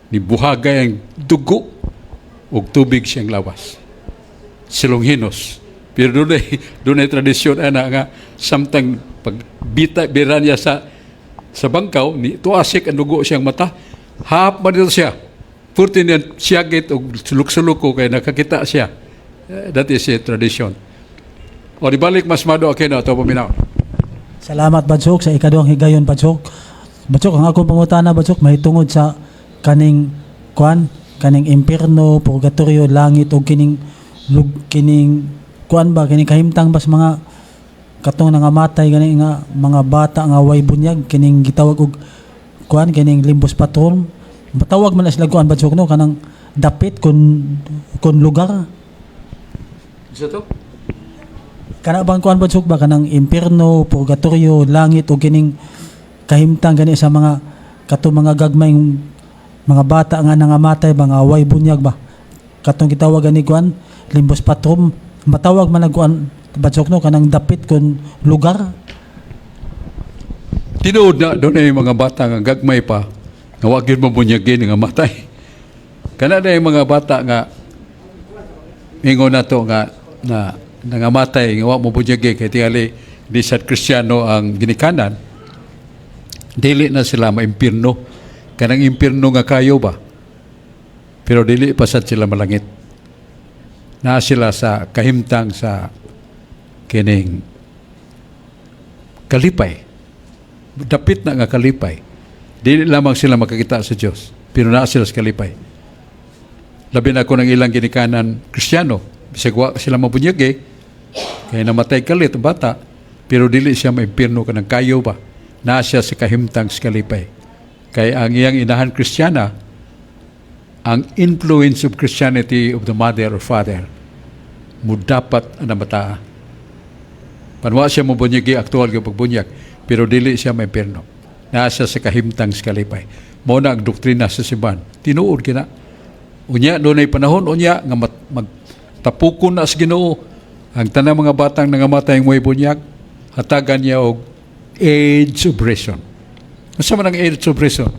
[SPEAKER 1] ni buhagay ang dugo ug tubig siyang lawas. Si Longhinos. Pero doon ay tradisyon ana nga samtang pag bita bira niya sa bangkaw ni tuasik ang dugo siyang mata. Hap man dito siya. Purti niya siyagit og sulok-sulok ko kay nakakita siya. That is a tradition. O di balik mas mado Aquino ato paminaw.
[SPEAKER 3] Salamat, Badsok, sa ikaduhang higayon, Badsok. Badsok, ang akong pangutana, Badsok, mahitungod sa kaning kuan, kaning impierno, purgatorio, langit ug kining kuan ba, kining kahimtang ba sa mga katong nangamatay gani nga mga bata nga way bunyag, kining gitawag og kuan, kining limbus patrum. Matawag man na sila kuan, Badsok, no, kanang dapit kun lugar.
[SPEAKER 1] Isa to?
[SPEAKER 3] Kana bang kuan, Badsok, ba, kanang impierno, purgatorio, langit o kining kahimtang gani sa mga kato mga gagmayng mga bata nga nangamatay ba nga way bunyag ba, katong gitawag gani kuan, limbus patrum, matawag man ang kuan, Badsok, no, kanang dapit kun lugar?
[SPEAKER 1] Tinuod na doon ay mga bata nga gagmay pa nga wa gyud mabunyagin nga matay. Kana na yung mga bata nga ingon na to nga na nangamatay nga wa mo bunyagi kay tingali di sa Kristiyano ang ginikanan, dili na sila maimpirno, kanang impirno nga kayo ba, pero dili pa sad sila malangit na sila sa kahimtang sa kining kalipay, dapit na nga kalipay. Dili lamang sila makakita sa Dios, pero naa sila sa kalipay, labi na kung ang ilang ginikanan Kristiyano. Bisag wa sila mabunyag kay namatay kalit ang bata, pero dili siya maimpirno, kanang kayo ba, naa siya sa kahimtang sa kalipay kay ang iyang inahan Kristiyana. Ang influence of Christianity of the mother or father mo dapat ang bata. Panwa siya mo bunyagi aktual nga pagbunyag, pero dili siya maimpirno, naa siya sa kahimtang sa kalipay. Mao na ang doktrina sa simbahan, tinuod kina. Unya dunay panahon unya nga magtapukon na sa Ginoo ang tanang mga batang nangamatay ng way bunyag, hatagan niya og age of reason. Unsa man ang age of reason?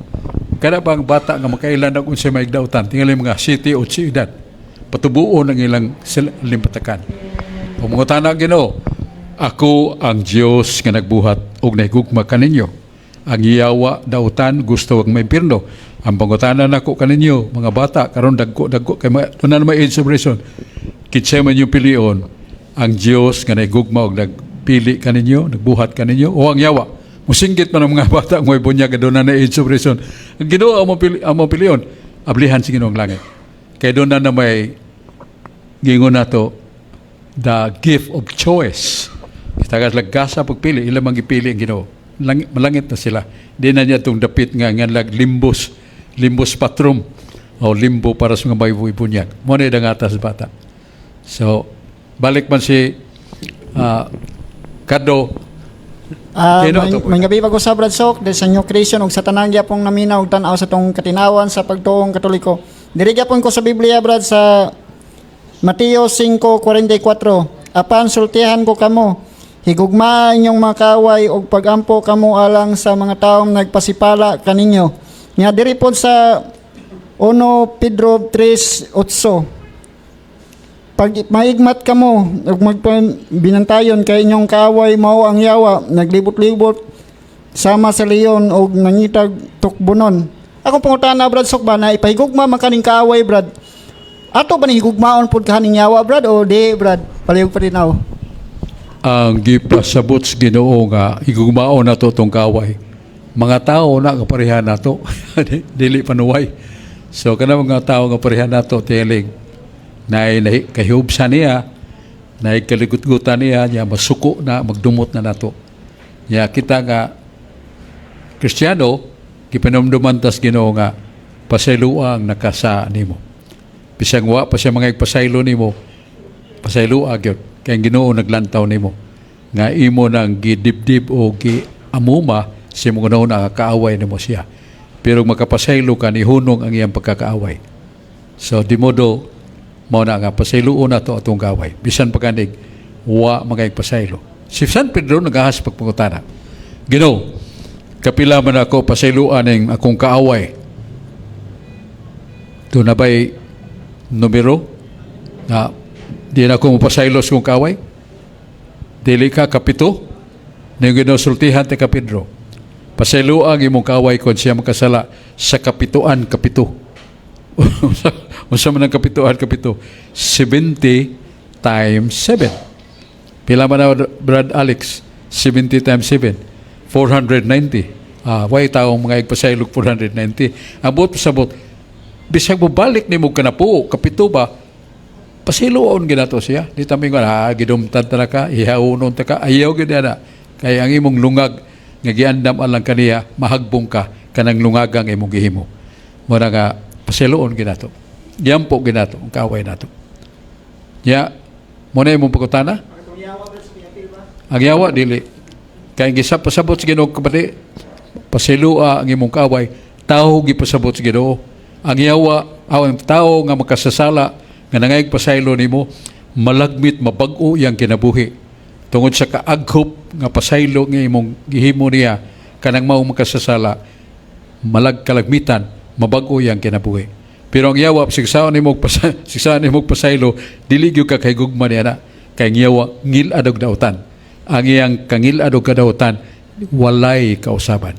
[SPEAKER 1] Kada ba ang bata nga makailan og unsay may dautan, tingali mga 7 o 8 edad, patubuon ang ilang limpatakan. Pumungutana ang Ginoo, "Ako ang Dios nga nagbuhat og nahigugma kaninyo. Ang yawa dautan gusto ang maimpirno. Ang pangutana nako kaninyo, mga bata, karon dagko-dagko kay ma, na may age of reason. Kinsay man yung pilion, ang Dios nga nahigugma og nagpili kaninyo, nagbuhat kaninyo, o ang yawa?" Musinggit man ang mga bata ng may bunyag doon na age of reason. Ang Ginoo ang mapili, ang mapilion, ablihan si Ginoo ang langit. Kay doon na may gingon nato the gift of choice. Kita lagasa pagpili, ilang mang gipili ang Ginoo. Malangit na sila. Di na niya itong dapit nga nga lag limbus patrum o limbo para sa mga may bunyag. Mo na ang atas bata. So, balik man si Kado. Kino, ato po.
[SPEAKER 2] May gabi pag usab, Brad Sok, diri sa New Creation ug sa tanang gyapong naminaw ug tan-aw sa tong katinawan sa pagtuong Katoliko. Diri gyapon ko sa Biblia, Brad, sa Mateo 5:44. "Apan sultihan ko kamo, higugmaa inyong mga kaaway ug pagampo kamo alang sa mga taong nagpasipala kaninyo." Nga diri pod sa 1 Pedro 3:8. "Pag maigmat kamo ug magpabinantayon kay inyong kaaway mao ang yawa, naglibot-libot sama sa leon og nangitag tukbonon." Akong pangutana, Brad Sok ba, na ipahigugma man kaning kaaway, Brad. Ato ba ni higugmaon pud kaning yawa, Brad, o di, Brad? Palihog pa rin ako.
[SPEAKER 1] Ang gipasabot sa Ginoo nga higugmaon nato tong kaaway. Mga tao na nga pareha nato, dili panuway. So kana mga tao nga pareha nato tiling nay nay kahubsa niya, nay kaligutgutan niya, niya masuko na magdumot na nato. Nya kita nga Kristiyano, gipanumduman tas Ginoo nga pasayloa ang nakasa nimo. Bisag wa pa siya mga ipasaylo nimo, pasayloa gyud kay ang Ginoo naglantaw nimo nga imo nang gidibdib o giamuma sa imong una nga kaaway nimo siya, pero makapasaylo ka ni hunong ang iyang pagkakaaway. So di modo mao na nga pasayloon nato atong kaaway bisan pa kanig wa mga pasaylo. Si San Pedro nagahas pagpangutana, "Ginoo, kapila man ako pasayloan ning akong kaaway? Doon na ba'y numero na di na ako mapasaylo sa kong kaaway? Dili ka kapito?" Nang ginosultihan ti ka Pedro, "Pasaylo ang imong kaaway kung siya makasala sa kapituan kapito." Unsa man ang kapituan kapito? 70 times 7. Pila man na, Brad Alex? 70 times 7. 490. Ah, way taong mga igpasaylog 490. Ang buot pasabot, bisag balik nimo kanapuo, kapito ba, pasiloon ginato siya. Di ta mingon, ah, gidumtan ta na ka, ihaunon ta ka, ayaw gid na. Kay ang imong lungag, nga giandam alang kaniya, mahagbong ka, kanang lungagang imong gihimo. Mura nga, pasiloon ginato. Yampo ginato, ang kaaway nato. Ya, mo na imong pagkutana? Ang yawa, dili. Kay ang gisa pasabot sa Ginoo kabali, pasilua ang imong kaaway, tao gipasabot sa Ginoo. Ang yawa, aw, ang tao nga makasasala, nga nangayag pasaylo nimo, malagmit mabag-o iyang kinabuhi. Tungod sa kaaghop nga pasaylo nga imong gihimo niya, kanang mao makasasala, malag kalagmitan, mabag-o iyang kinabuhi. Pero ang yawa, sigsaan nimo pasaylo, dili gyud ka kahigugma niya na. Kay ang yawa, ngil-ad og dautan. Ang iyang kangil-ad og kadautan, walay kausaban.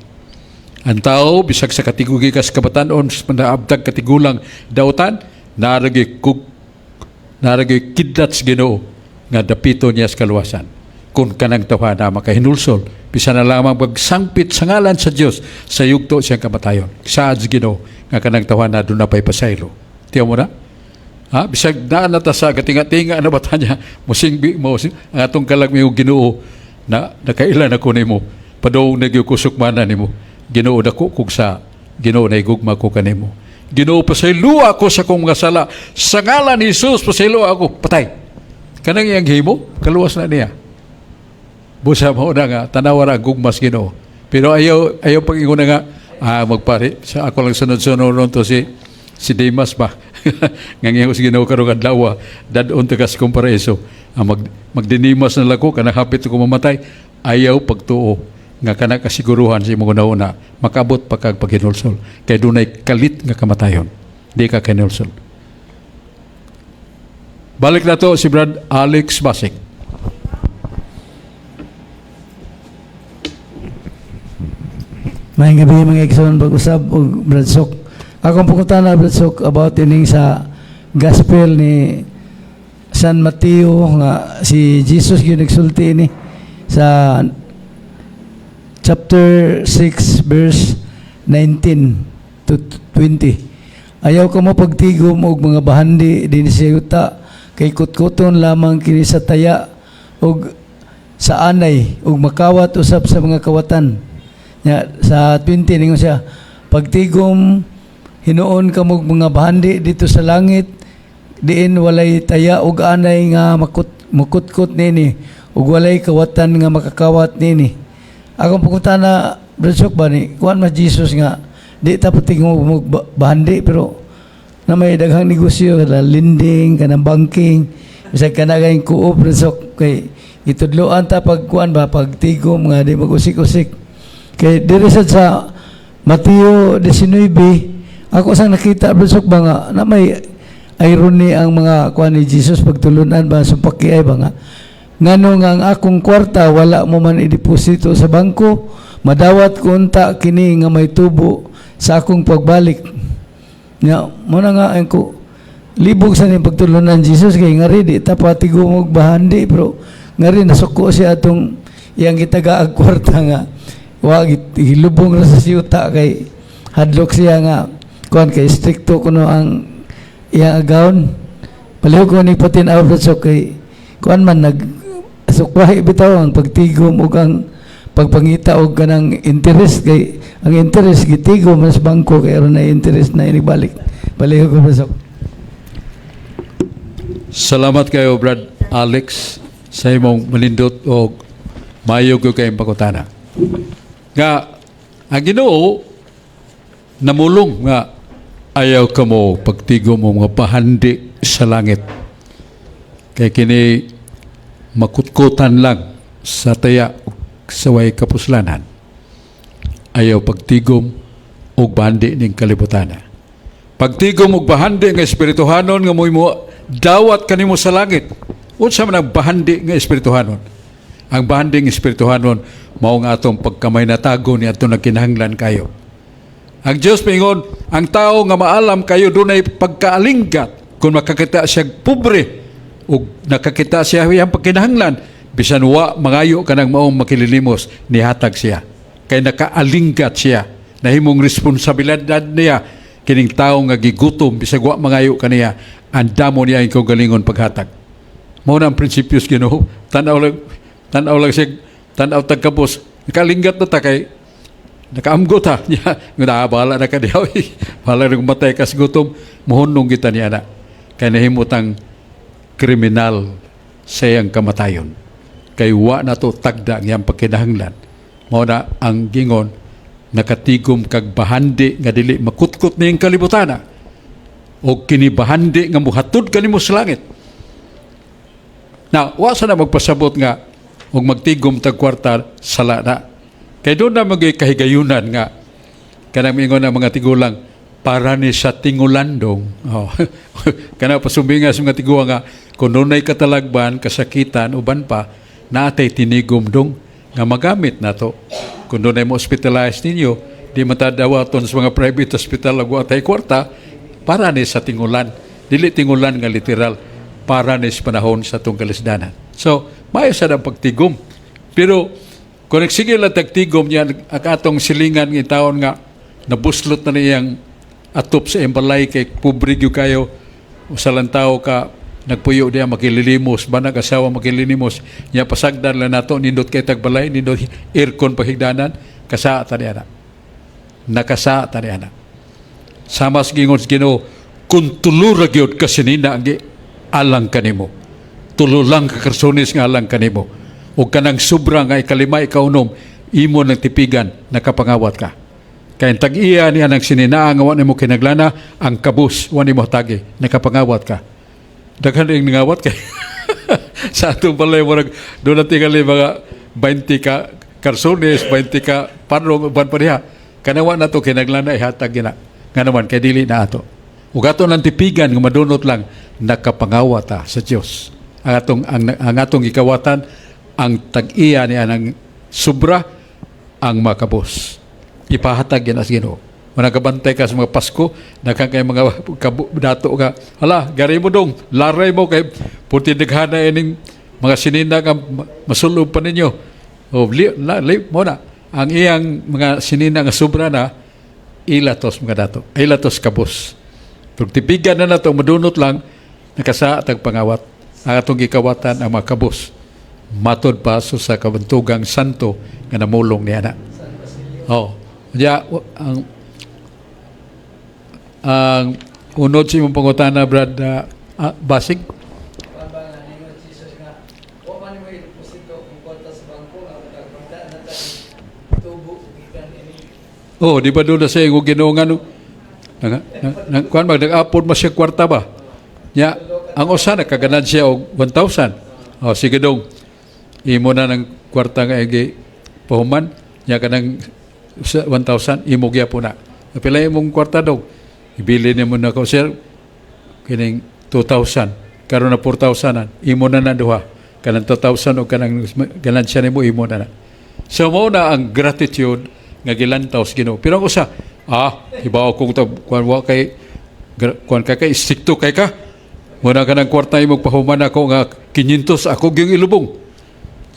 [SPEAKER 1] Ang tao, bisag sa katigugi kas kabatanon, sa naabdag katigulang dautan, naragi kidlat sa Ginoo nga dapito niya sa kaluwasan. Kung kanang tawhana makahinulsol, bisan na lamang pagsangpit sa ngalan sa Dios sa yugto siyang kamatayon. Saad sa Ginoo nga kanang tawhana doon na pa'y pasaylo. Tiyaw mo na? Ha? Bisag naa na ta sa katinga-tinga na bata niya, musingbi mo, ang atong kalag mo Ginoo na nakailan ako nimo, padung na gyud ko sukmanan nimo. Ginoo, dako kog sa Ginoo, naigugma ko kanimo. Ginoo, pasaylo ako sa akong mga sala. Sa ngalan ni Jesus, pasaylo ako. Patay. Kanang iyang himo, kaluwas na niya. Busa mo na nga, tanawa ra ang gugmas Ginoo. Pero ayaw, ayaw pag-ingon na nga, ah, magpari, sa ako lang sunod-sunod ron to si Dimas ba? Nga ngayon sa Ginoo karong adlaw, dad-on ta kas kumparaiso. Ang magdinimas na lang ko, kanang hapit ko mamatay, ayaw pagtuo nga kana kasiguruhan sa imong una makabot pa kag paghinulsol kay dunay kalit nga kamatayon, di ka kinulsol. Balik na to si Brad Alex Basik.
[SPEAKER 5] Maayong gabi, mga igsoon, pag-usab og Brad Sok. Akong pangutana, Brad Sok, about ining sa gospel ni San Mateo nga si Jesus gyud nagsulti ini sa chapter 6 verse 19 to 20. "Ayaw kamo pagtigom og mga bahandi dinhi sa yuta kay kutkuton lamang kini sa taya og sa anay ug makawat usab sa mga kawatan." Nya, sa 20, ningon siya, "Pagtigom hinuon kamog mga bahandi dito sa langit diin walay taya ug anay nga makutkot nini ug walay kawatan nga makakawat nini." Akong pangutana, Brad Sok ba ni kuan mas Jesus nga di ta patigom og bahandi, pero na may daghang negosyo la lending kanang banking, bisag kana kay co-op, Brad Sok, kay gitudloan ta pag kuan ba, pagtigom nga di mag-usik-usik, kay diri sad sa Mateo 19 ako sang nakita, Brad Sok ba, nga na may irony ang mga kuan ni Jesus pagtulunan ba, sumpaki ay ba nga ngano nga ang akong kwarta wala mo man ideposito sa bangko, madawat ko unta kini nga may tubo sa akong pagbalik. Nga mo na nga ang ko libog sa ning pagtulunan Jesus kay nga di ta patigom og bahandi, pero nga rin nasuko siya atong iyang gitagaag kwarta nga wa gilubong ra sa siyuta kay hadlok siya nga kuan, kay strikto kuno ang iyang agawon. Palihog ko ni patin-aw, so kay kuan man nag sukwahi bitaw ang pagtigom ug ang pagpangita og kanang interest, kay ang interest gitigom man sa bangko kay aron na interest na inibalik. Palihog ko pasok.
[SPEAKER 1] Salamat kayo, Brad Alex, sa imong manindot og maayo gyud kayong pangutana. Nga ang Ginoo namulong nga ayaw kamo pagtigom mo mga bahandi sa langit. Kay kini makutkutan lang sa taya ug sa way kapuslanan. Ayaw pagtigom og bahandi ning kalibutan. Pagtigom og bahandi nga espirituhanon nga mo'y mo dawat kanimo sa langit. Unsa man ang bahandi nga espirituhanon? Ang bahandi nga espirituhanon mao nga atong pagkamay natago ni atong nagkinahanglan kayo. Ang Dios mingon, ang tao nga maalam kayo dunay pagkaalinggat kung makakita siya pobre. Ug nakakita siya iyang pagkinahanglan, bisan wa mangayo kanang maong makililimos, nihatag siya. Kay nakaalinggat siya. Nahimong responsibilidad niya kining tawo nga gigutom bisag wa mangayo kaniya, andamo niya ang kaugalingon paghatag. Mao na ang prinsipyo sa Ginoo. Tan-aw lang siya, tan-aw tag kabos. Nakalinggat na ta kay nakaamgo ta. Nya, nga bahala na ka diha. Bahala na kung matay ka sa gutom, muhunong kita niya na. Kay nahimutang kriminal sa iyang kamatayon. Kay wa na to tagda ang iyang pagkinahanglan. Mao na ang gingon, nakatigom kag bahandi nga dili makutkot niyang kalibutana o kini bahandi nga muhatod kanimo sa langit. Na, wa sa na magpasabot nga og magtigom tag kwarta sala na. Kay doon na magay kahigayunan nga kanang mingon ang mga tigulang para ni sa tingulandong. Oh. Kana pasumbinga sa mga tiguang nga kung dunay katalagban, kasakitan, uban pa, naatay tinigom dong nga magamit nato. Kung dunay mo hospitalize ninyo, di matadawaton sa mga private hospital ug atay kwarta, para ni sa tingulan. Dili tingulan nga literal, para ni sa panahon sa atong kalisdanan. So, maayo sa ang pagtigom. Pero, kung nagsige lang tagtigom niya, ang atong silingan ng taon nga, nabuslot na niyang atop sa imbalay kay pobre gyud kayo, usa lang tao ka nagpuyo diya makililimos ba nag-asawa makililimos niya, pasagdan lang nato, nindot kay tagbalay, nindot aircon pahigdanan, kasaa ta niya na, nakasaa ta niya na. Sama sa gingon sa Ginoo, kung tulo ra gyud ka sinina ang alang kanimo, tulo lang ka karsones nga alang kanimo, o kanang sobra nga ikalima, ikaunom, imo ng tipigan, nakapangawat ka. Kay ang tag-iya niya ng sininaa nga wa nimo kinaglana, ang kabus wa nimo hatagi, nakapangawat ka. Daghan ing nangawat kay sa atong balay murag doon na tingali mga 20 ka karsones, 20 ka panrong, uban pa diha. Kanawa na to kinaglana, ihatag gina. Nga naman kay dili na ato. Ug ato nang tipigan nga madunot lang, nakapangawat ta sa Dios. Ang atong gikawatan, ang tag-iya niya ng sobra ang makabos. Ipahatag yan as Ginoo. Managabantay ka sa mga Pasko, nagkang kay mga dato ka, hala, gari mo dong, laray mo kay puti daghana ining mga sinina nga masulob pa ninyo. O, li, la, li, mo na. Ang iyang mga sinina nga sobra na, ilatos mga dato. Ilatos kabos. Pag tipigan na nato, madunot lang, nakasa tag pangawat. Ang atong gikawatan ang mga kabos. Matod pa so sa kabantugang santo nga namulong niya na. Oh. Ya, ang unod sa imong pangutana, Brad, Basig.
[SPEAKER 5] Ba nga ningon Jesus nga wa man mo deposito kung kwarta sa bangko nga makakita na ta tubo gikan ini?
[SPEAKER 1] Oh, di ba doon na sa iyong Ginoo nga no? Nang, nang, nang, kuan mag nag-apod mo siya kwarta ba? Nya, ang usa nakaganan siya og 1,000. Oh, sige dong. Imo na ng kwarta nga igi pahuman, nya kanang sa 1,000 imo gyapon na. Pila imong kwarta dong? Ibili nimo na ko, sir, kining 2,000. Karon na 4,000 na. Imo na na duha. Kanang 2,000 o kanang ganansya nimo, imo na na. So mao na ang gratitude nga gilantaw sa Ginoo. Pero ang usa, hibaw kong tab kuan wa kay kuan kay kay istrikto kay ka. Muna ka ng kwarta imong pahuman ako nga 500 ako gyung ilubong.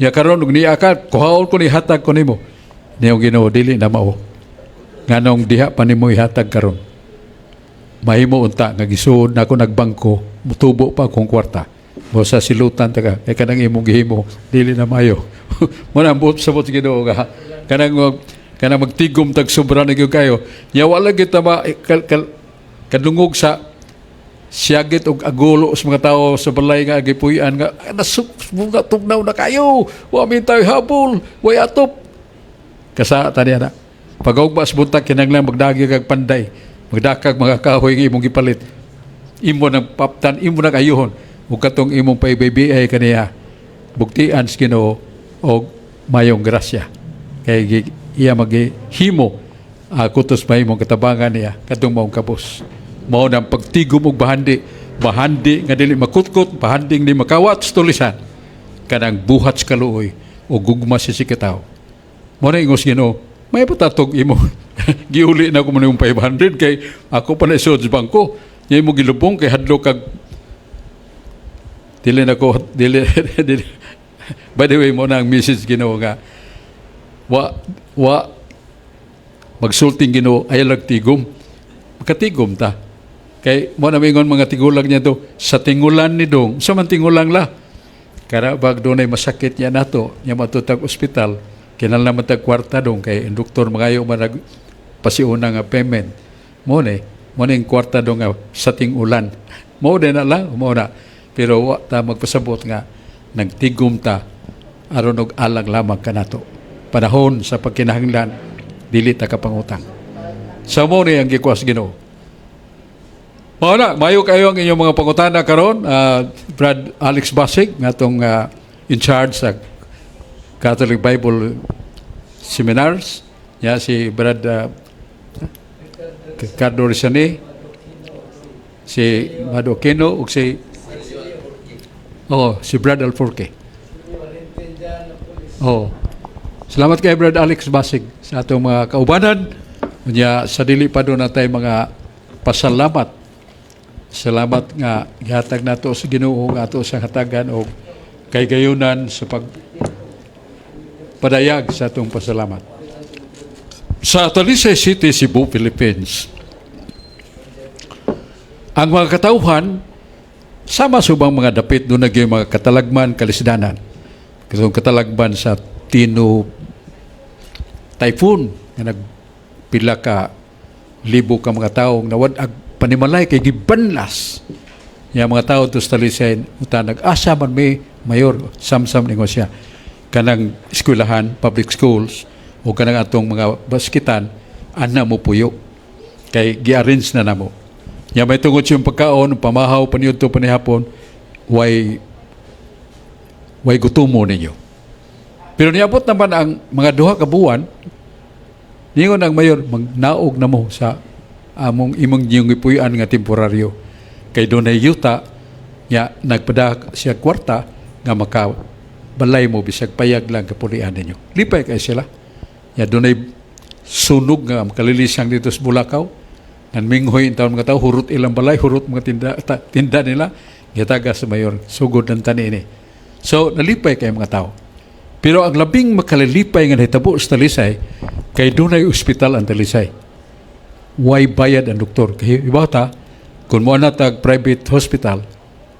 [SPEAKER 1] Ya karon ug niya ka kuhaon ko ni hatag ko nimo. Niyong Ginoo, dili na mao. Nganong diha pa nimo ihatag karon? Mahimo unta nga gisuod na ako nagbangko, mutubo pa akong kwarta. Mo sa silutan ta ka, kay kanang imong gihimo dili na mayo. Mo na ang buot sabot sa Ginoo nga kanang magtigom tag sobra na gyud kayo. Nya wala gyud ta ma kadungog sa siyagit og agulo sa mga tao sa balay nga gipuy-an nga nasuk bunga tugnaw na kayo, wa mi tayo habol, way atop kasa tani ana. Pag sa buntag kinahanglan magdagi kag panday, magdakag mga kahoy nga imong gipalit, imo nang paptan, imo nang ayuhon, ug katong imong paibaybiay kaniya buktian sa Ginoo og mayong grasya kay iya magihimo kutos mahimong katabangan niya katong maong kabos. Mao nang pagtigom og bahandi, bahandi nga dili makutkot, bahandi nga di makawat sa tulisan, kanang buhat sa kaluoy o gugma sa sikataw. Mao na ingos Ginoo, may patatog imo giuli na ko mo nimong 500 kay ako pa na isuod sa bangko. Nya imo gilubong kay hadlok kag Dili na ko dili, dili. By the way, mao na ang message Ginoo nga wa wa magsulting Ginoo, ayaw lag tigom. Makatigom ta. Kay mao na mingon mga tigulang niya to sa tingulan ni dong, sa man tingulang la. Kara bag dunay masakit niya nato, nya matutag ospital, kinahanglan man tag kwarta dong kay ang doktor magayo man nag pasiuna nga payment. Mo ni ang kwarta dong nga sa tingulan. Mao din na lang, mao na. Pero wa ta magpasabot nga nagtigom ta aron og alang lamang kanato. Panahon sa pagkinahanglan, dili ta kapangutang. Sa mo ni ang gikuha sa Ginoo. Mao na, mayo kayo ang inyong mga pangutana karon, Brad Alex Basig nga atong in charge sa Catholic Bible Seminars. Ya si Brad Ricardo Rizani, si Mado Aquino ug si, oh, si Brad Alforque. Oh. Salamat kay Brad Alex Basig sa atong mga kaubanan. Unya sa dili pa doon natay mga pasalamat. Salamat nga gihatag nato sa Ginoo nga ato sa hatagan og kay gayunan sa pag padayag sa atong pasalamat. Sa Talisay City, Cebu, Philippines, ang mga katauhan sama subang mga dapit doon yung mga katalagman, kalisdanan. Katong katalagman sa Tino Typhoon nga nagpila ka libo ka mga tawo nawad-ag panimalay kay gibanlas. Ya mga tao to sa Talisay uta nag-asa man may mayor samsam ningon siya kanang eskwelahan, public schools o kanang atong mga baskitan ana mo puyo kay gi-arrange na namo. Nya may tungod siyang pagkaon, pamahaw, paniudto, panihapon, way gutumo ninyo. Pero niabot naman ang mga 2 ka buwan, ningon ang mayor, magnaog na mo sa among imong niyong gipuy-an nga temporaryo. Kay dunay yuta, nya nagpada siya kwarta nga maka balay mo bisag payag lang kapulian ninyo. Lipay kay sila. Nya dunay sunog nga makalilisang dito sa Bulacau. Nan minghoy in taon mga tao, hurot ilang balay, hurot mga tinda, tinda nila. Gitaga sa mayor, sugod ng tani ini. So, nalipay kay mga tao. Pero ang labing makalilipay nga nahitabo sa Talisay, kay dunay ospital ang Talisay. Way bayad ang doktor? Kay iba ta, kung mo na tag private hospital,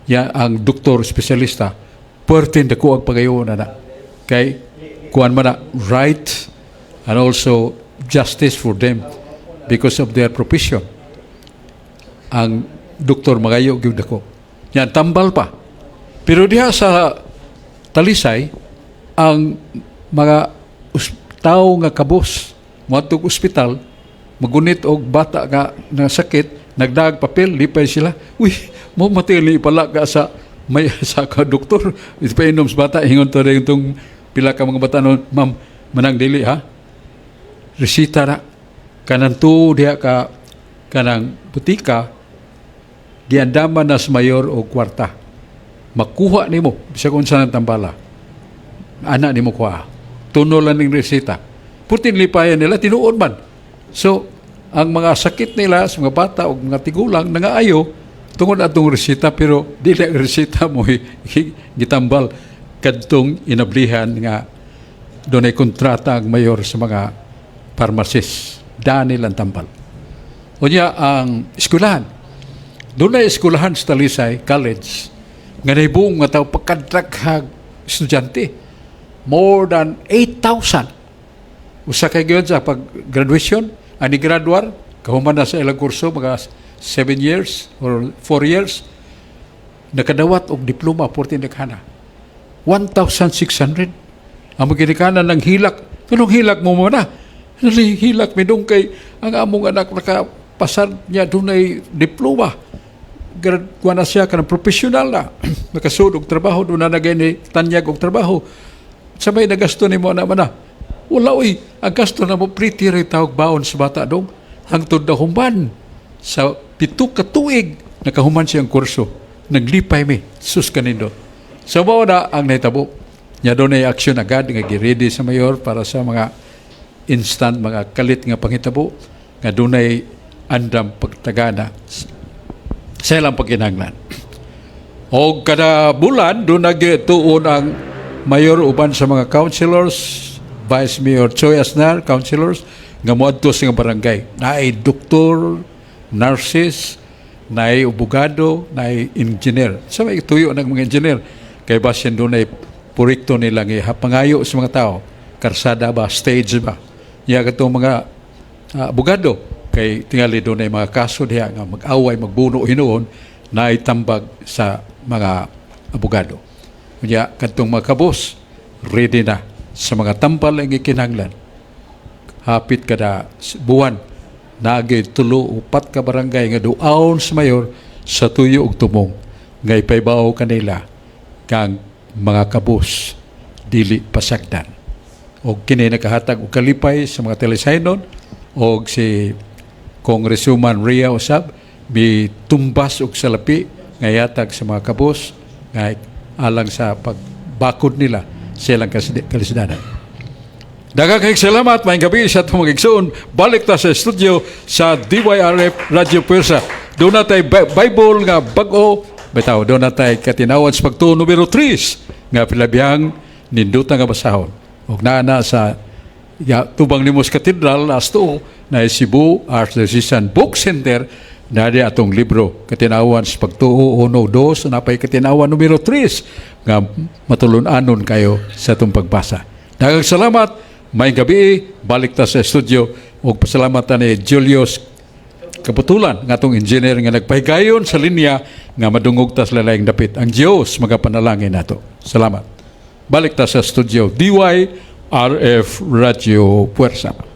[SPEAKER 1] ya ang doktor espesyalista, puwerte dako ang pagayon na na. Kay kuan man na right and also justice for them because of their profession. Ang doktor magayo gyud dako. Yan tambal pa. Pero diha sa Talisay, ang mga tao nga kabos moadtog ospital, magunit og bata nga na sakit, nagdag papel, lipay sila. Uy, mo matili pala ka sa may sa ka doktor, ipainom sa bata, ingon to rin itong pila ka mga bata noon, "Ma'am, manang dili ha. Resita na." Kanang tuo diha ka kanang butika, giandaman na sa mayor og kwarta. Makuha nimo bisag unsa ng tambala. Ana nimo kuha. Tuno lang ning resita. Putin lipayan nila, tinuod man. So, ang mga sakit nila sa mga bata o mga tigulang nangaayo tungod atong resita, pero dili ang resita mo gitambal, kadtong inablihan nga dunay kontrata ang mayor sa mga pharmacist. Dani lang tambal. Unya ang eskwelahan. Dunay eskwelahan sa Talisay College nga nahibuong nga tao pagkadraghag estudyante. More than 8,000. Usa kay gyud sa pag-graduation, ani graduar, kahuman na sa ilang kurso, mga 7 years or 4 years, nakadawat og diploma, 14 dekhana. 1,600. Ang mga ng hilak, anong hilak mo mo na? Hilak mi dong kay ang among anak nakapasar niya, dunay diploma. Grad kuha na siya kanang professional na. Nakasud og trabaho, doon na nagay tanyag og trabaho. Sa may nagasto nimo na man na. Wala oy, ang gasto na mo pretty ray tawag baon sa bata dong. Hangtod na human sa 7 ka tuig nakahuman siyang kurso. Naglipay mi, sus kanindo. So mao na ang nahitabo. Nya doon ay aksyon agad nga giready sa mayor para sa mga instant mga kalit nga panghitabo nga dunay andam pagtagana sa ilang pagkinahanglan. O kada bulan, doon nagtuon ang mayor uban sa mga councilors, Vice Mayor Choi Asnar, councilors, nga moadto sa nga barangay. Naay doktor, nurses, naay abogado, naay engineer. Sa may tuyo ng mga engineer, kay basin doon ay proyekto nila nga pangayo sa mga tao. Karsada ba, stage ba? Ya katong mga abogado kay tingali doon ay mga kaso diha nga mag-away, magbuno hinuon, naay tambag sa mga abogado. Unya kadtong mga kabos ready na sa mga tambal ang gikinahanglan. Hapit kada buwan naagay tulo, upat ka barangay nga duaon sa mayor sa tuyo og tumong nga ipaybaw kanila kang mga kabos dili pasagdan. Og kini nakahatag og kalipay sa mga Talisaynon og si Congresswoman Ria usab mi tumbas og salapi nga yatag sa mga kabos nga alang sa pagbakod nila sa ilang kalisdanan. Daghang kayong salamat, maayong gabi sa atong mga igsoon. Balik ta sa studio sa DYRF Radyo Pwersa. Doon na tayo Bible nga bag-o. Bitaw, doon na tayo Katinawan sa Pagtuo numero 3 nga pilabihang ninduta nga basahon. Og naa na sa ya, tubang Nimos Cathedral, asto na Cebu Archdiocesan Book Center na di atong libro Katinawan sa Pagtuo 1, 2, napay Katinawan numero 3 nga matulon-anon kayo sa atong pagbasa. Daghang salamat. Maayong gabi, balik ta sa studio ug pasalamat ta ni Julius Kaputulan nga atong engineer nga nagpahigayon sa linya nga madungog ta sa laing dapit. Ang Dios magapanalangin nato. Salamat. Balik ta sa studio DYRF Radio Puwersa.